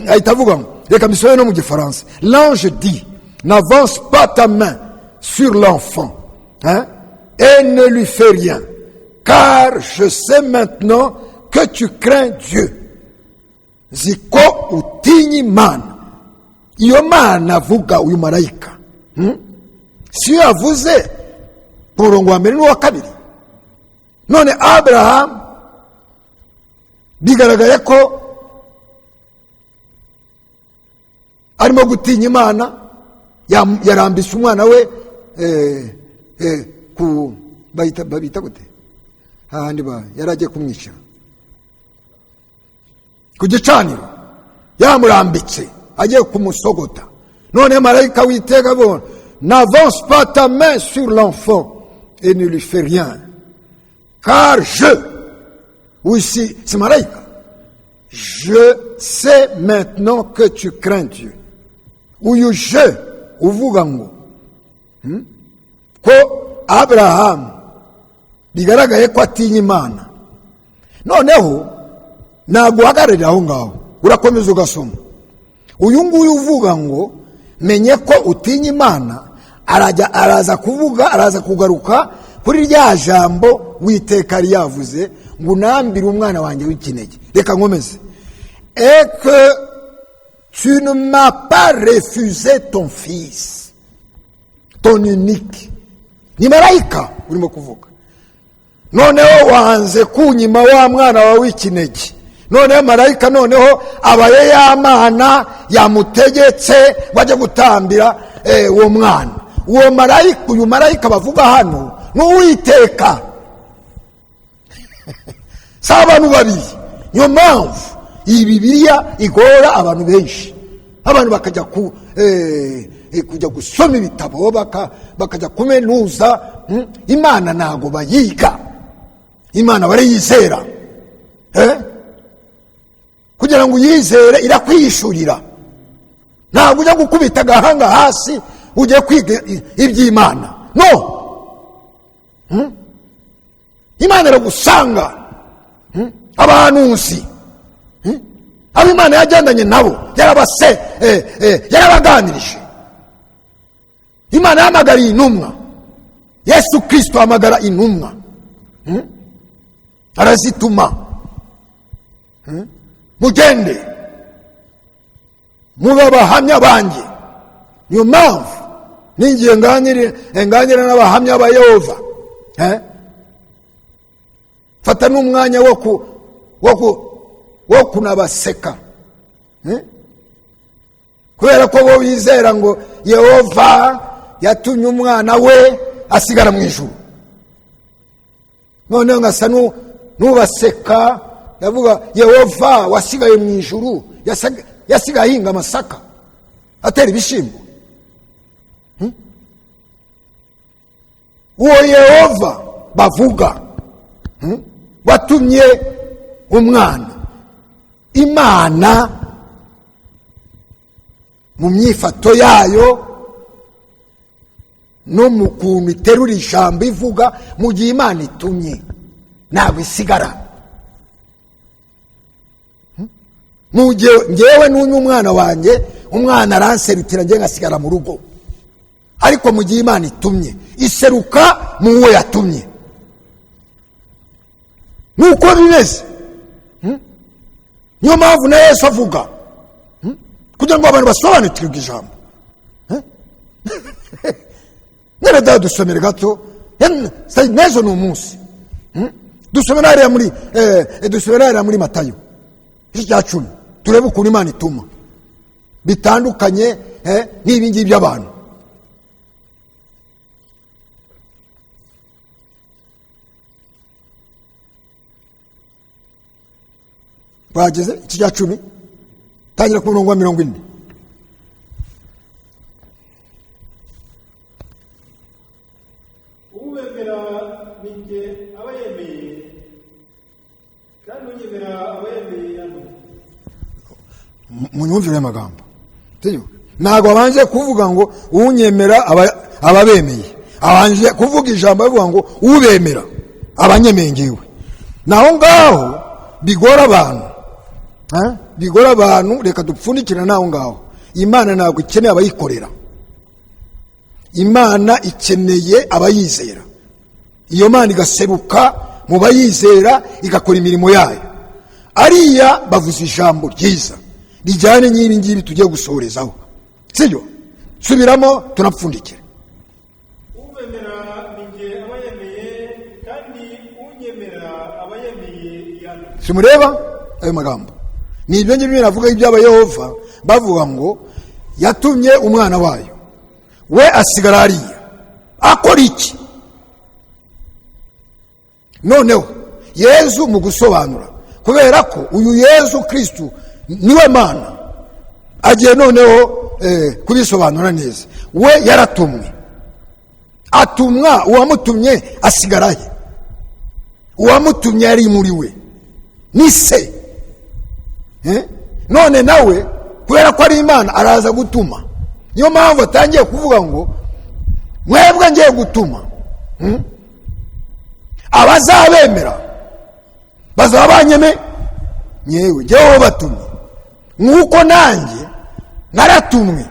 S1: ahita avuga ngo, reka mbisome no mu Gifaransa: "L'ange dit: n'avance pas ta main sur l'enfant, hein, et ne lui fais rien, car je sais maintenant que tu crains Dieu." Nzi ko utinya Imana. Iyo Mana avuga uyu marayika, Siyo yavuze ku murongo wa mbere n'uwa kabiri? None Aburahamu bigaragaye ko arimo gutinya Imana, yarambise umwana we ku babita gute hahandi yari agiye kumwica? Ku gicaniro yamurambitse, agiye kumusogota. None marayika witeka avuga: "N'avance pas ta main sur l'enfant et ne lui fais rien, car je", oui, si c'est marayika, "je sais maintenant que tu crains Dieu." Uyu je uvuga ngo ko Aburahamu bigaragaye ko atinya Imana. Noneho ntabwo uhagararira aho ngaho, urakomeza ugasoma. Uyu nguyu uvuga ngo menye ko utinya Imana, arajya araza kuvuga, araza kugaruka kuri rya jambo Witeka yari yavuze ngo unambire umwana wanjye w'ikinege. Reka nkomeze: "Et que tu ne m'as pas refusé ton fils, ton unique." Ni marayika urimo kuvuga. Noneho wanze kunyima wa mwana wawe w'ikinege. Noneho marayika noneho abaye ya Mana yamutegetse bajya gutambira uwo mwana. Uwo marayika, uyu marayika bavuga hano ni Uwiteka, si abantu babiri. Niyo mpamvu iyi Bibiliya igora abantu benshi, abantu bakajya kujya gusoma ibitabo, bakajya kumenuza. Imana ntabwo bayiga, Imana barayizera. Kugira ngo uyizere irakwiyishurira. Ntabwo ujya gukubita agahanga hasi ugiye kwiga iby'Imana, no. Imana iragusanga. Abahanuzi, Abo Imana yagendanye nabo, yarabase yarabaganirije. Imana yahamagariye intumwa, Yesu Kirisito ahamagara intumwa. Arazituma. "Mugende mube abahamya banjye." Niyo mpamvu ningiye nganire n'abahamya ba Yehova, Fata n'umwanya wo kunabaseka, Kubera ko bo bizera ngo Yehova yatumye umwana we. asigara mu ijuru. Noneho nkasa n'ubaseka, ndavuga Yehova wasigaye mu ijuru, yasigaye ahinga amasaka, atera ibishyimbo. Uwo Yehova bavuga watumye umwana, Imana mu myifato yayo no mu kuntu iterura ijambo ivuga, mu gihe Imana itumye ntabwo isigara. Mu gihe ngewe n'uyu umwana wanjye, umwana aranserukira ngewe ngasigara mu rugo, ariko mu gihe Imana itumye iseruka mu wo yatumye. Nuko bimeze. Niyo mpamvu na Yesu avuga kugira ngo abantu basobanukirwe ijambo. None da dusomere gato, n'ejo ni umunsi. Dusomere hariya muri dusomere hariya muri Matayo igice cya 10, turebe ukuntu Imana ituma bitandukanye n'ibi ngibi by'abantu. Bageze igice cya 10, tangira ku murongo wa 40.
S2: Ubemera ninjye aba yemeye, kandi unyemera aba yemeye yantumye.
S1: Munyumvire amagambo. Ntabwo abanje kuvuga ngo unyemera aba bemeye, abanje kuvuga ijambo avuga ngo ubemera abanyemeye ngewe. Naho ngaho bigora abantu, bigora abantu. Reka dupfundikire naho ngaho. Imana ntabwo ikeneye abayikorera, Imana ikeneye abayizera. Iyo Mana igaseruka mu bayizera, igakora imirimo yayo. Ariya bavuze ijambo ryiza rijyanye n'ibi ngibi tugiye gusohorezaho, sibyo? Subiramo tunapfundikire.
S2: Ubemera ninjye aba yemeye, kandi unyemera aba yemeye yantumye.
S1: Simureba ayo magambo? Ni ibyo ngibyo binavuga iby'aba Yehova, bavuga ngo yatumye umwana wayo, we asigara hariya akora iki? Noneho Yezu mu gusobanura, kubera ko uyu Yezu Kristu niwe Mana, agiye noneho kubisobanura neza. We yaratumwe, atumwa, uwamutumye asigara he? Uwamutumye yari muri we, ni se. None nawe kubera ko ari Imana araza gutuma. Niyo mpamvu atangiye kuvuga ngo mwebwe ngiye gutuma, abazabemera bazaba banyeme nyewe, njyewe batumye nk'uko nanjye naratumwe.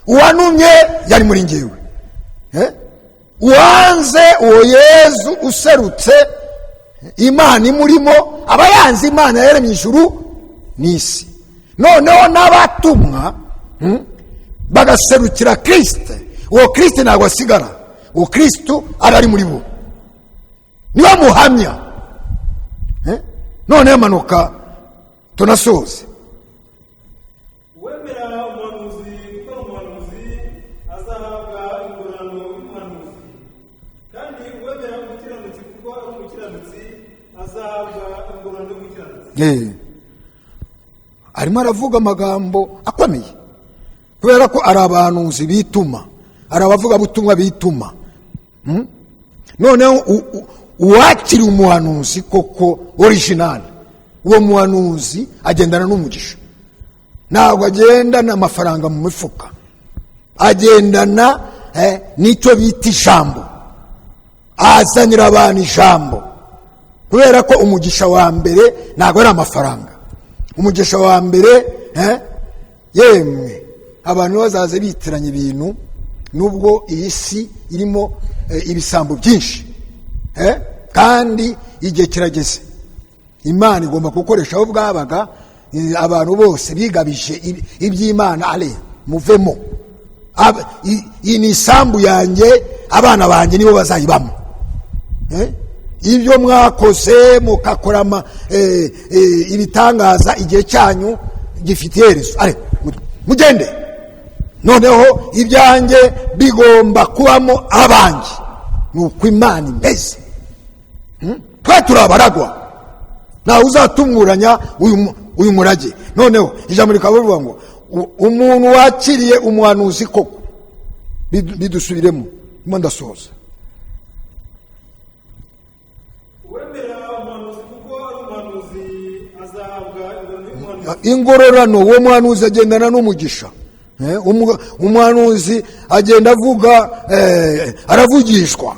S1: Uwantumye yari muri njyewe. Uwanze uwo Yezu userutse Imana imurimo, aba yanze Imana yaremye ijuru n'isi. Noneho n'abatumwa bagaserukira Kristo, uwo Kristo ntabwo asigara, uwo Kristo aba ari muri bo, niwe muhamya. Noneho manuka tunasoze.
S2: Uwemera umuhanuzi kuko ari umuhanuzi azahabwa ingororano y'umuhanuzi, kandi uwemera umukiranutsi kuko ari umukiranutsi azahabwa ingororano y'umukiranutsi.
S1: Arimo aravuga amagambo akomeye, kubera ko ari abahanuzi bituma, ari abavugabutumwa bituma. Noneho uwakiriye umuhanuzi koko original, uwo muhanuzi agendana n'umugisha. Ntabwo agendana amafaranga mu mifuka, agendana n'icyo bita ijambo, azanira abantu ijambo. Kubera ko umugisha wa mbere ntabwo ari amafaranga, umugisha wa mbere yemwe abantu bazaze bitiranya ibintu, nubwo iyi si irimo ibisambo byinshi, kandi igihe kirageze Imana igomba gukoresha aho bwabaga abantu bose bigabije iby'Imana. Ale muvemo, iyi ni isambu yanjye, abana banjye nibo bazayibamo. Ibyo mwakoze mukakora ibitangaza, igihe cyanyu gifite iherezo. Ale mugende, noneho ibyanjye bigomba kubamo abanjye. Ni uko Imana imeze. Twe turi abaragwa, ntawe uzatumuranya uyu murage. Noneho ijambo rikaba rivuga ngo umuntu wakiriye umuhanuzi koko, bidusubiremo ndimo ndasoza.
S2: Uwemera umuhanuzi kuko ari umuhanuzi azahabwa ingororano y'umuhanuzi.
S1: Ingororano, uwo muhanuzi agendana n'umugisha. Umuhanuzi agenda avuga, aravugishwa,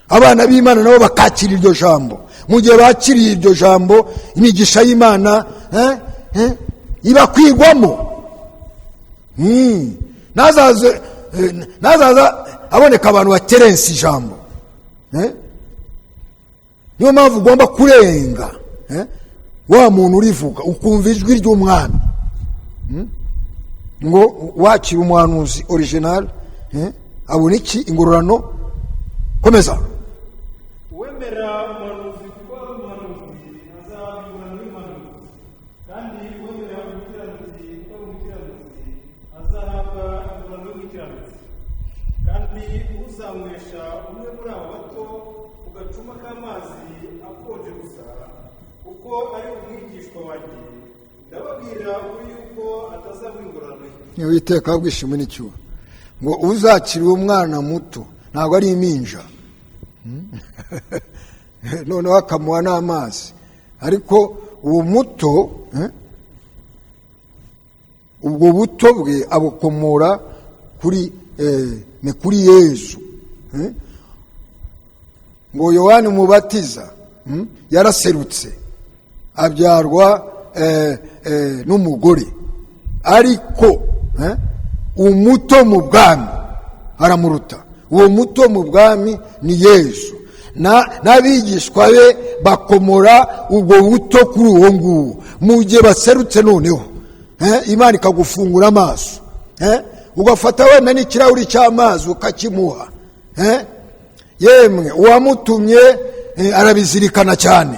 S1: abana b'Imana nabo bakakira iryo jambo. Mu gihe bakiriye iryo jambo, imigisha y'Imana ibakwigwamo. Ntazaza aboneka abantu bakerensa ijambo. Niyo mpamvu ugomba kurenga wa muntu urivuga, ukumva ijwi ry'Umwami. Ngo wakira umuhanuzi original abona iki? Ingororano. Komeza.
S2: Uwemera umuhanuzi kuko ari umuhanuzi azahabwa ingororano y'umuhanuzi, kandi uwemera umukiranutsi kuko ari umukiranutsi azahabwa ingororano y'umukiranutsi. Kandi uzanywesha umwe muri abo bato ku gacuma k'amazi akonje gusa kuko ari umwigishwa wanjye, ndababwira ukuri yuko atazabura ingororano ye.
S1: Uwiteka bwishimwe n'icyuho. Ngo uzakira uwo mwana muto, ntabwo ari impinja, noneho akamuha n'amazi, ariko uwo muto, ubwo buto bwe abukomora kuri ni kuri Yezu. Ngo Yohani Umubatiza yaraserutse, abyarwa n'umugore, ariko umuto mu bwami aramuruta. Uwo muto mu bwami ni Yezu. N'abigishwa be bakomora ubwo buto kuri uwo nguwo. Mu gihe baserutse, noneho Imana ikagufungura amaso, ugafata wenda n'ikirahuri cy'amazi ukakimuha, yemwe uwamutumye arabizirikana cyane.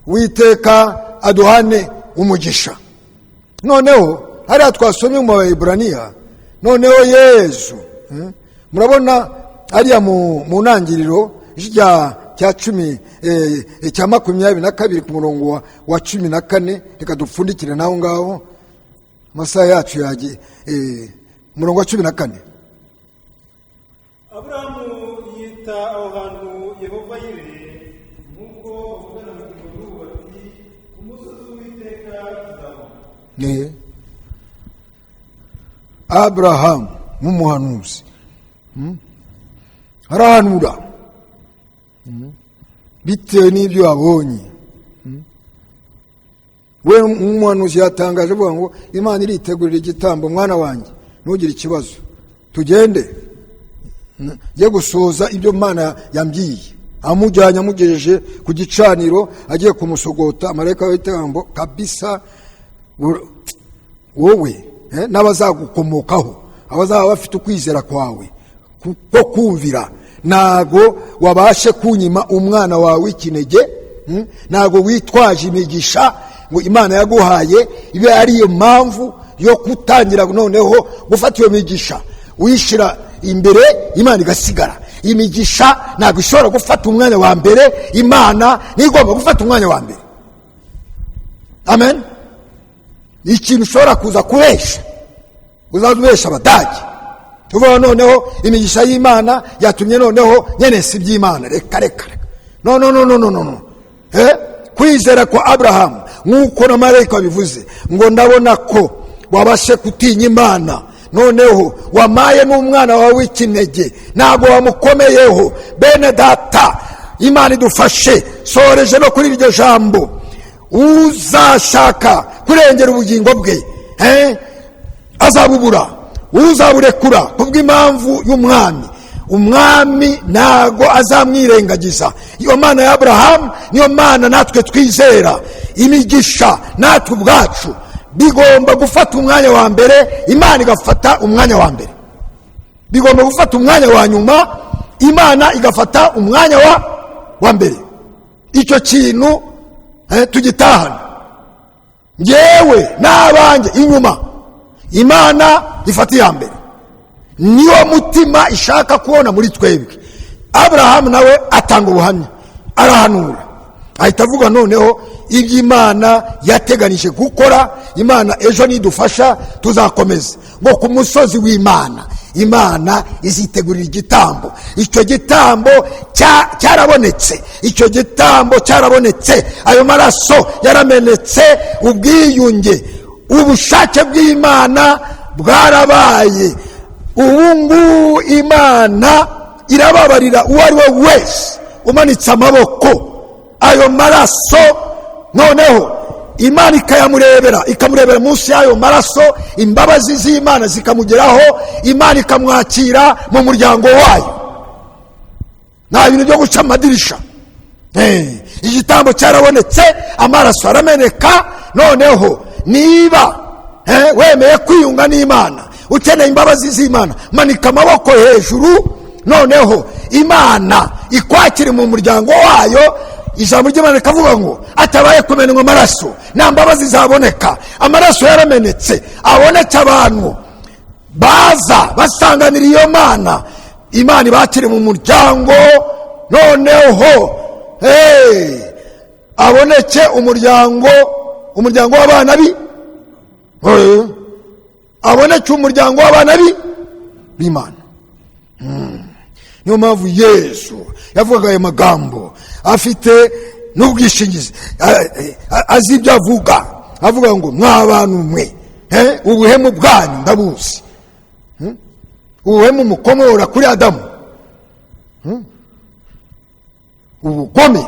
S1: Witeka aduhane umugisha. Noneho hariya twasomye mu Baheburaniya, noneho Yezu, murabona hariya mu ntangiriro rya cya 10, cya 22, ku murongo wa 14. Reka dupfundikire naho ngaho, amasaha yacu yagiye. Umurongo wa 14.
S2: Aburahamu yita aho hantu Yehova Yire, nk'uko bavugana mu gihugu bati: "Ku musozi w'Uwiteka tuzabona."
S1: Ni Aburahamu nk'umuhanuzi, arahanura bitewe n'ibyo yabonye. We nk'umuhanuzi yatangaje avuga ngo Imana iritegurira igitambo, mwana wanjye, ntugire ikibazo, tugende njye gusohoza ibyo Imana yambwiye. Amujyanye, amugejeje ku gicaniro, agiye kumusogota, marayika w'itambo kabisa, wowe n'abazagukomokaho, abazaba bafite ukwizera kwawe ko kumvira, ntago wabashe kunyima umwana wawe w'ikinege, ntago witwaje imigisha ngo Imana yaguhaye ibe ari iyo mpamvu yo gutangira noneho gufata iyo migisha uyishyira imbere, Imana igasigara. Imigisha ntabwo ishobora gufata umwanya wa mbere, Imana niyo igomba gufata umwanya wa mbere. Amen. Ikintu ushobora kuza kubesha, uzaza ubesha Abadage, tuvuga noneho imigisha y'Imana yatumye noneho nyenesi iby'Imana. Reka, reka, reka, no, no, no, no, no, no, no. Kwizera kwa Aburahamu, nk'uko na marayika bivuze ngo ndabona ko wabashe gutinya Imana, noneho wamaye n'umwana wawe w'ikinege, ntabwo wamukomeyeho. Bene data, Imana idufashe. Soreje no kuri iryo jambo: uzashaka kurengera ubugingo bwe azabubura, uzaburekura kubw'impamvu y'Umwami, Umwami ntago azamwirengagiza. Iyo Mana ya Aburahamu niyo Mana natwe twizera. Imigisha natwe ubwacu bigomba gufata umwanya wa mbere, Imana igafata umwanya wa mbere. Bigomba gufata umwanya wa nyuma, Imana igafata umwanya wa mbere. Icyo kintu tugitahana, ngewe n'abanjye inyuma, Imana ifata iya mbere. Niwo mutima ishaka kubona muri twebwe. Aburahamu nawe atanga ubuhamya, arahanura, ahita avuga noneho iby'Imana yateganije gukora. Imana ejo nidufasha tuzakomeza ngo ku musozi w'Imana Imana izitegurira igitambo. Icyo gitambo cyarabonetse, icyo gitambo cyarabonetse, ayo maraso yaramenetse, ubwiyunge, ubushake bw'Imana bwarabaye. Ubu ngubu Imana irababarira uwo ari we wese umanitse amaboko. Ayo maraso noneho Imana ikayamurebera, ikamurebera munsi y'ayo maraso, imbabazi z'Imana zikamugeraho, Imana ikamwakira mu muryango wayo. Nta bintu byo guca amadirisha. Igitambo cyarabonetse, amaraso arameneka. Noneho niba wemeye kwiyunga n'Imana, ukeneye imbabazi z'Imana, manika amaboko hejuru, noneho Imana ikwakire mu muryango wayo. Ijambo ry'Imana rikavuga ngo atabaye kumenwa amaraso nta mbabazi zaboneka. Amaraso yaramenetse, abonetse abantu baza basanganira iyo Mana, Imana ibakire mu muryango. Noneho aboneke umuryango, umuryango w'abana bi aboneke umuryango w'abana b'Imana. Niyo mpamvu Yesu yavugaga ayo magambo afite n'ubwishingizi, azi ibyo avuga, avuga ngo mwa bantu mwe, ubuhemu bwanyu ndabuzi, ubuhemu mukomora kuri Adamu, ubugome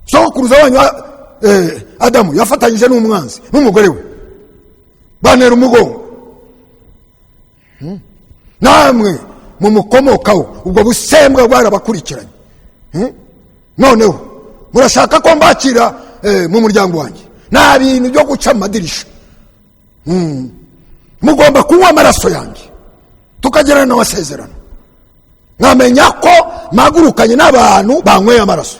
S1: sokuruza wanyu Adamu yafatanyije n'umwanzi n'umugore we bantera umugongo, namwe mumukomokaho ubwo busembwa bwarabakurikiranye. Noneho murashaka ko mbakira mu muryango wanjye, nta bintu byo guca amadirisha, mugomba kunywa amaraso yanjye tukagirana amasezerano, nkamenya ko mpagurukanye n'abantu banyweye amaraso,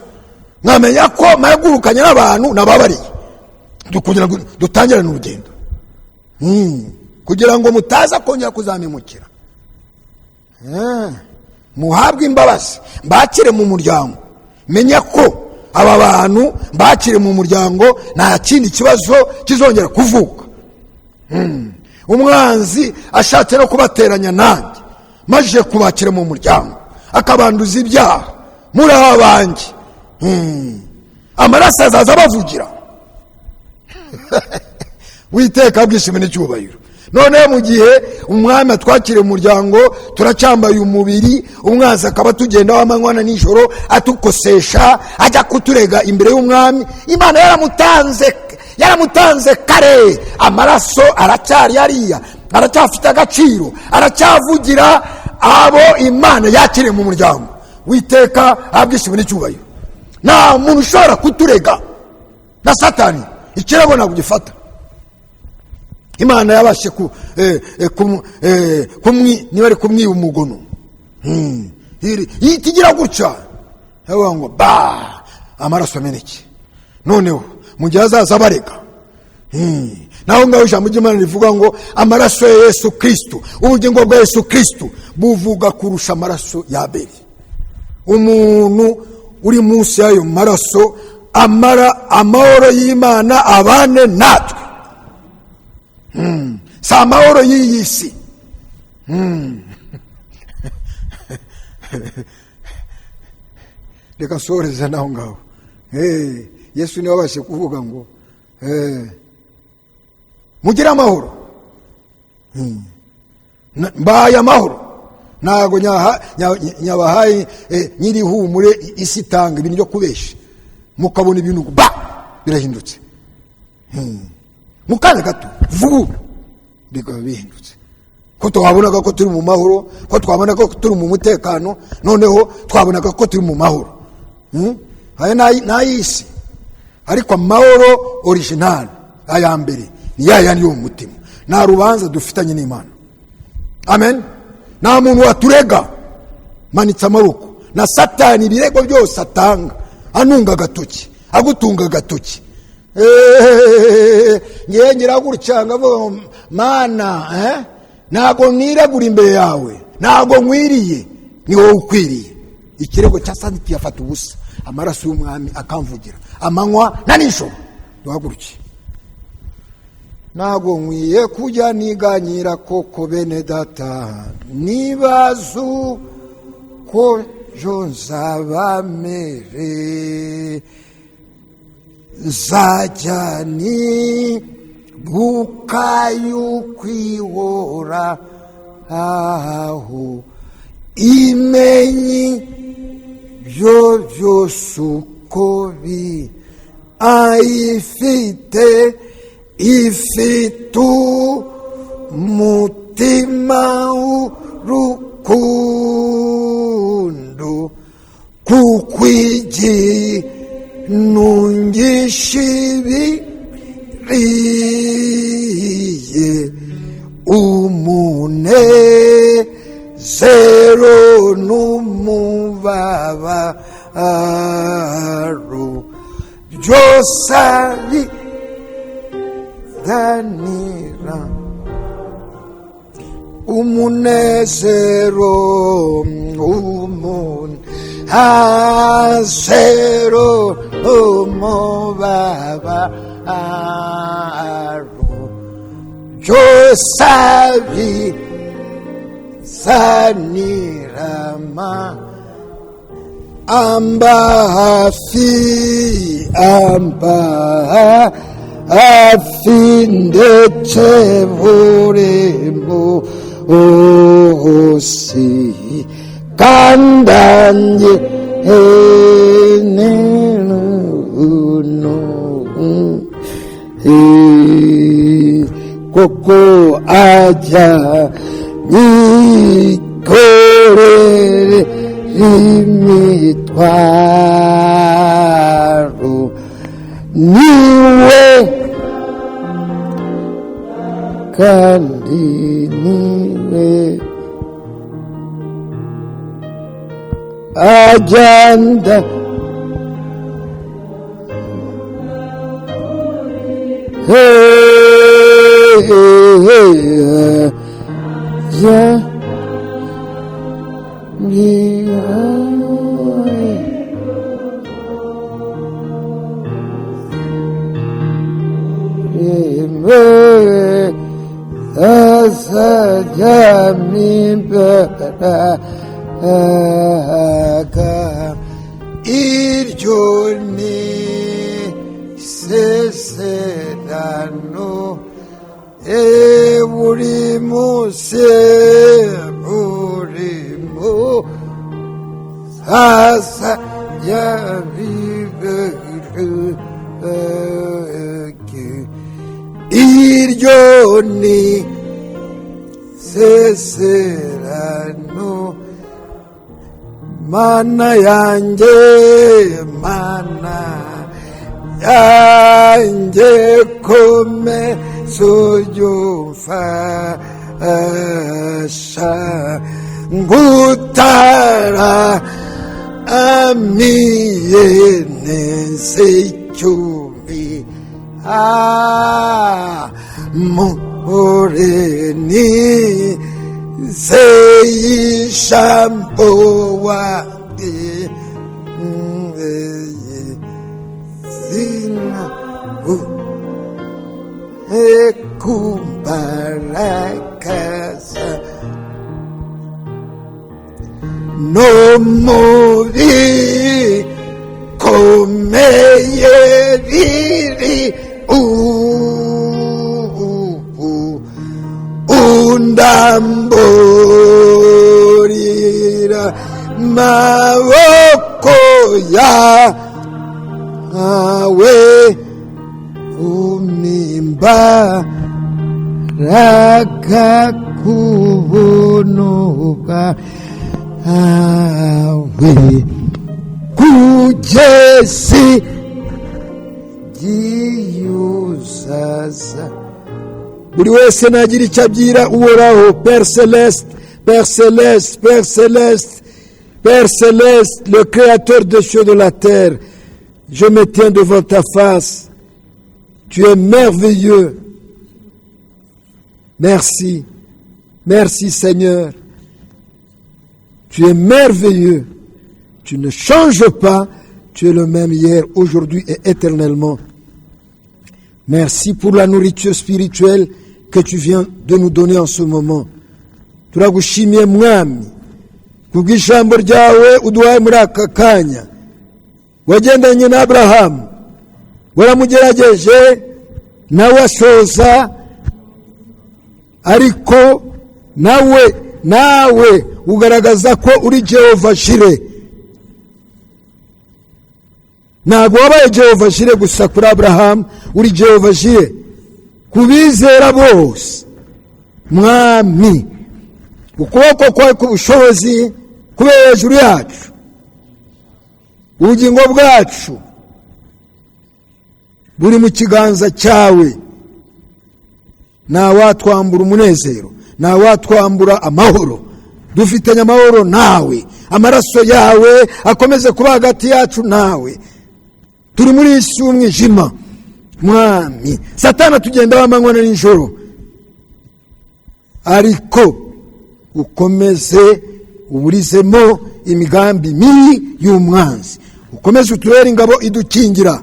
S1: nkamenya ko mpagurukanye n'abantu nababariye, kugira ngo dutangirane urugendo, kugira ngo mutaza kongera kuzamimukira, muhabwe imbabazi, mbakire mu muryango, menya ko aba bantu mbakire mu muryango nta kindi kibazo kizongera kuvuka. Umwanzi ashatse no kubateranya nanjye, maze kubakira mu muryango akabanduza ibyaha muri abanjye, amaraso azaza abavugira. Witeka bwishime n'icyubahiro. Noneho mu gihe umwami atwakiriye umuryango, turacyambaye umubiri, umwanzi akaba atugendaho amanywa na nijoro atukosesha, ajya kuturega imbere y'umwami. Imana yaramutanze kare, amaraso aracyari hariya, aracyafite agaciro, aracyavugira abo Imana yakiriye mu muryango. Witeka ahabwishime n'icyubahiro. Nta muntu ushobora kuturega na Satani ikirego ntabwo gifata. Imana yabashe niba ari kumwiba umugono, itigira gutya yavuga ngo ba amaraso ameneke. Noneho mu gihe azaza abarega, naho ngaho ijambo ry'Imana rivuga ngo amaraso ya Yesu Kristo, ubugingo bwa Yesu Kristo buvuga kurusha amaraso ya Abeli. Umuntu uri munsi y'ayo maraso amara amahoro y'Imana abane natwe. Si amahoro y'iyi si. Reka nsohoreze naho ngaho. Yesu niwe wabashe kuvuga ngo mugire amahoro, mbaye amahoro, ntago nyabahaye nyirihumure isi itanga ibintu byo kubesha, mukabona ibintu ba birahindutse mu kanya gato vuba bikaba bihindutse. Ko twabonaga ko turi mu mahoro, ko twabonaga ko turi mu mutekano, noneho twabonaga ko turi mu mahoro. Aya n'ay'isi, ariko amahoro original aya mbere ni ya yandi yo mu mutima. Nta rubanza dufitanye n'Imana. Amen. Nta muntu waturega manitse amaboko, na Satani ibirego byose atanga anunga agatoki, agutunga agatoki. Ngiye ngira gutya ngavuga ngo Mana, ntago niregura imbere yawe, ntago nkwiriye. Ni wowe ukwiriye. Ikirego cya Satani kiyafata ubusa, amaraso y'Umwami akamvugira amanywa na nijoro. Duhaguruke. Ntabwo nkwiye kujya niganyira koko, bene data, nibazu ko jo nzabamere, nzajya nibuka y'ukwihora aho imenyi byo byose uko bi ayifite, ifite umutima w'urukundo, kuko ibiriye umunezero n'umubabaro byose abiganira. Umunezero, umunezero, umubabaro byose abizanirama. Amba hafi, amba hafi, ndetse buri munsi kandange. Koko ajya nyikorere imitwaro, niwe kandi niwe agenda. Hey, hey, hey, yeah. Yeah. Iryo ni isezerano e buri munsi, buri munsi yabibereke. Iryo ni isezerano. Mana yanjye, Mana yanjye, komeza ujye umfasha ngutara amiye neza icyumbi mureni zeyishambo wange zina ekumbarakaza no muri komeye riri ubu undamburira maboko yawe, umimba raga kubuntu bwawe kugeza igihe uzaza. Buri wese nagira icyo abwira Uhoraho. Père céleste, Père céleste, Père céleste, Père céleste, le créateur des cieux, de la terre, je me tiens devant ta face. Tu es merveilleux. Merci, merci Seigneur. Tu es merveilleux. Tu ne changes pas. Tu es le même hier, aujourd'hui et éternellement. Merci pour la nourriture spirituelle que tu viens de nous donner en ce moment. Turagushimiye Mwami kubw'ijambo ryawe uduhaye muri aka kanya. Wagendanye na Aburahamu, waramugerageje nawe asoza, ariko nawe ugaragaza ko uri Jehova Jireh. Ntabwo wabaye Jehova Jireh gusa kuri Aburahamu, uri Jehova Jireh ku bizera bose. Mwami, ukuboko kwawe k'ubushobozi kube hejuru yacu, ubugingo bwacu buri mu kiganza cyawe. Ntawatwambura umunezero, ntawatwambura amahoro. Dufitanye amahoro nawe, amaraso yawe akomeze kuba hagati yacu nawe. Turi muri iyi si y'umwijima Mwami, Satana tugenda amanywa na nijoro, ariko ukomeze uburizemo imigambi mibi y'umwanzi, ukomeze utubere ingabo idukingira.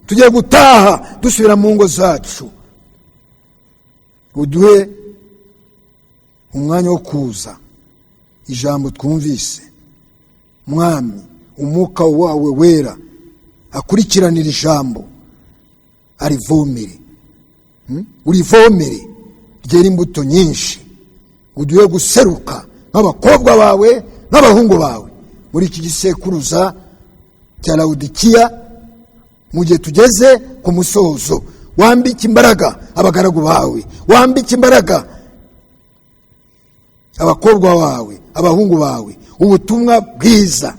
S1: Tugiye gutaha dusubira mu ngo zacu, uduhe umwanya wo kuza ijambo twumvise. Mwami, umwuka wawe wera akurikiranira ijambo, arivomere, urivomere ryera imbuto nyinshi. Uduhe guseruka nk'abakobwa bawe n'abahungu bawe muri iki gisekuruza cya Lawudikiya, mu gihe tugeze ku musozo. Wambike imbaraga abagaragu bawe, wambike imbaraga abakobwa bawe, abahungu bawe. Ubutumwa bwiza,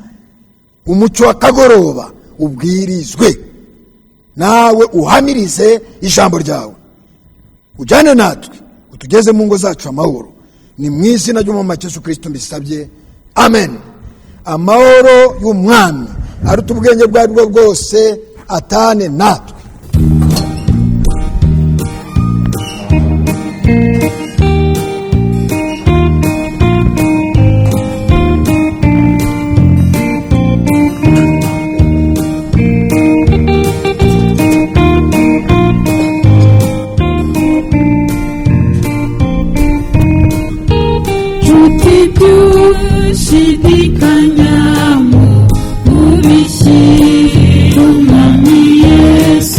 S1: umucyo w'akagoroba ubwirizwe, nawe uhamirize ijambo ryawe, ujyane natwe utugeze mu ngo zacu amahoro. Ni mu izina ry'Umwami Yesu Kirisito mbisabye, amen. Amahoro y'Umwami aruta ubwenge ubwo ari bwo bwose atane natwe.
S3: Nshuti byushidikanyamo, ubishyire Umwami Yesu.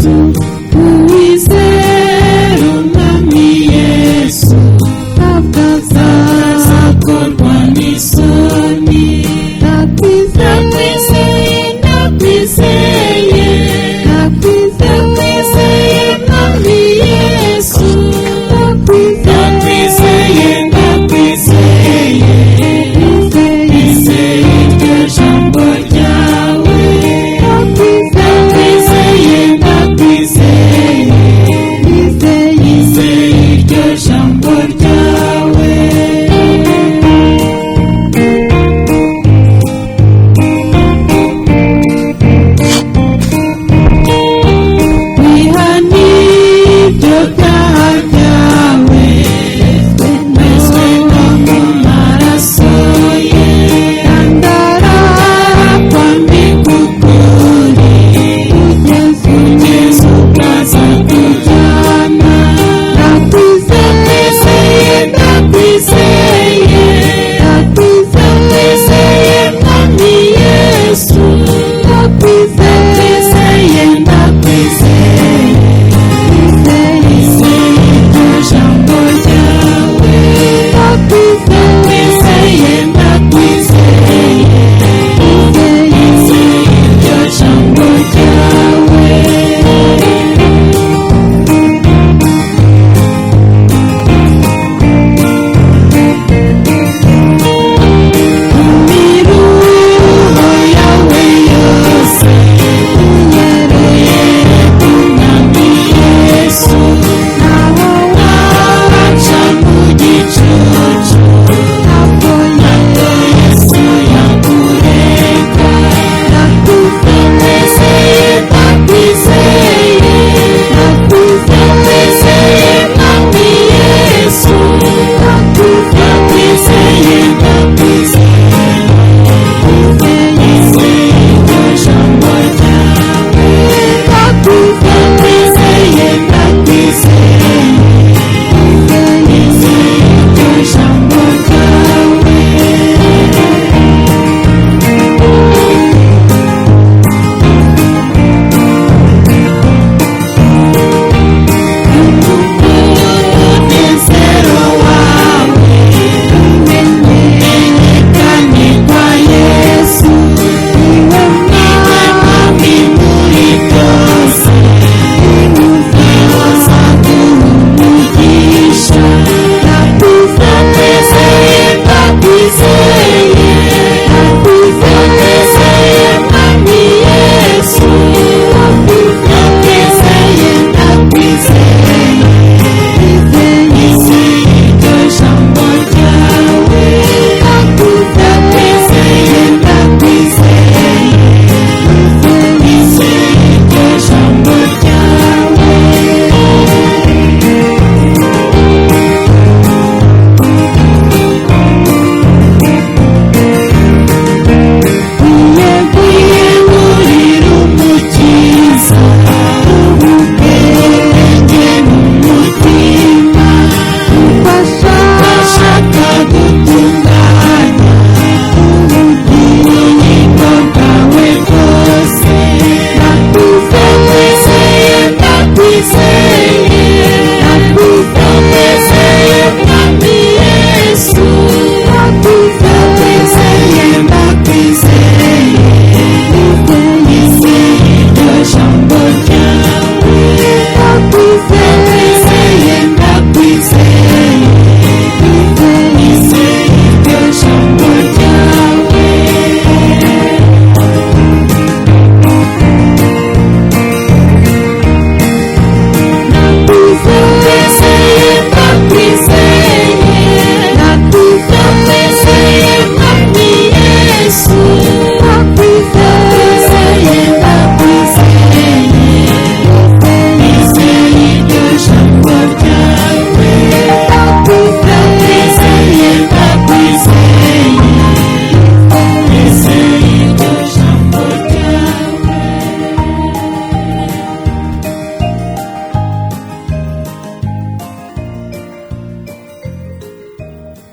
S3: Amen.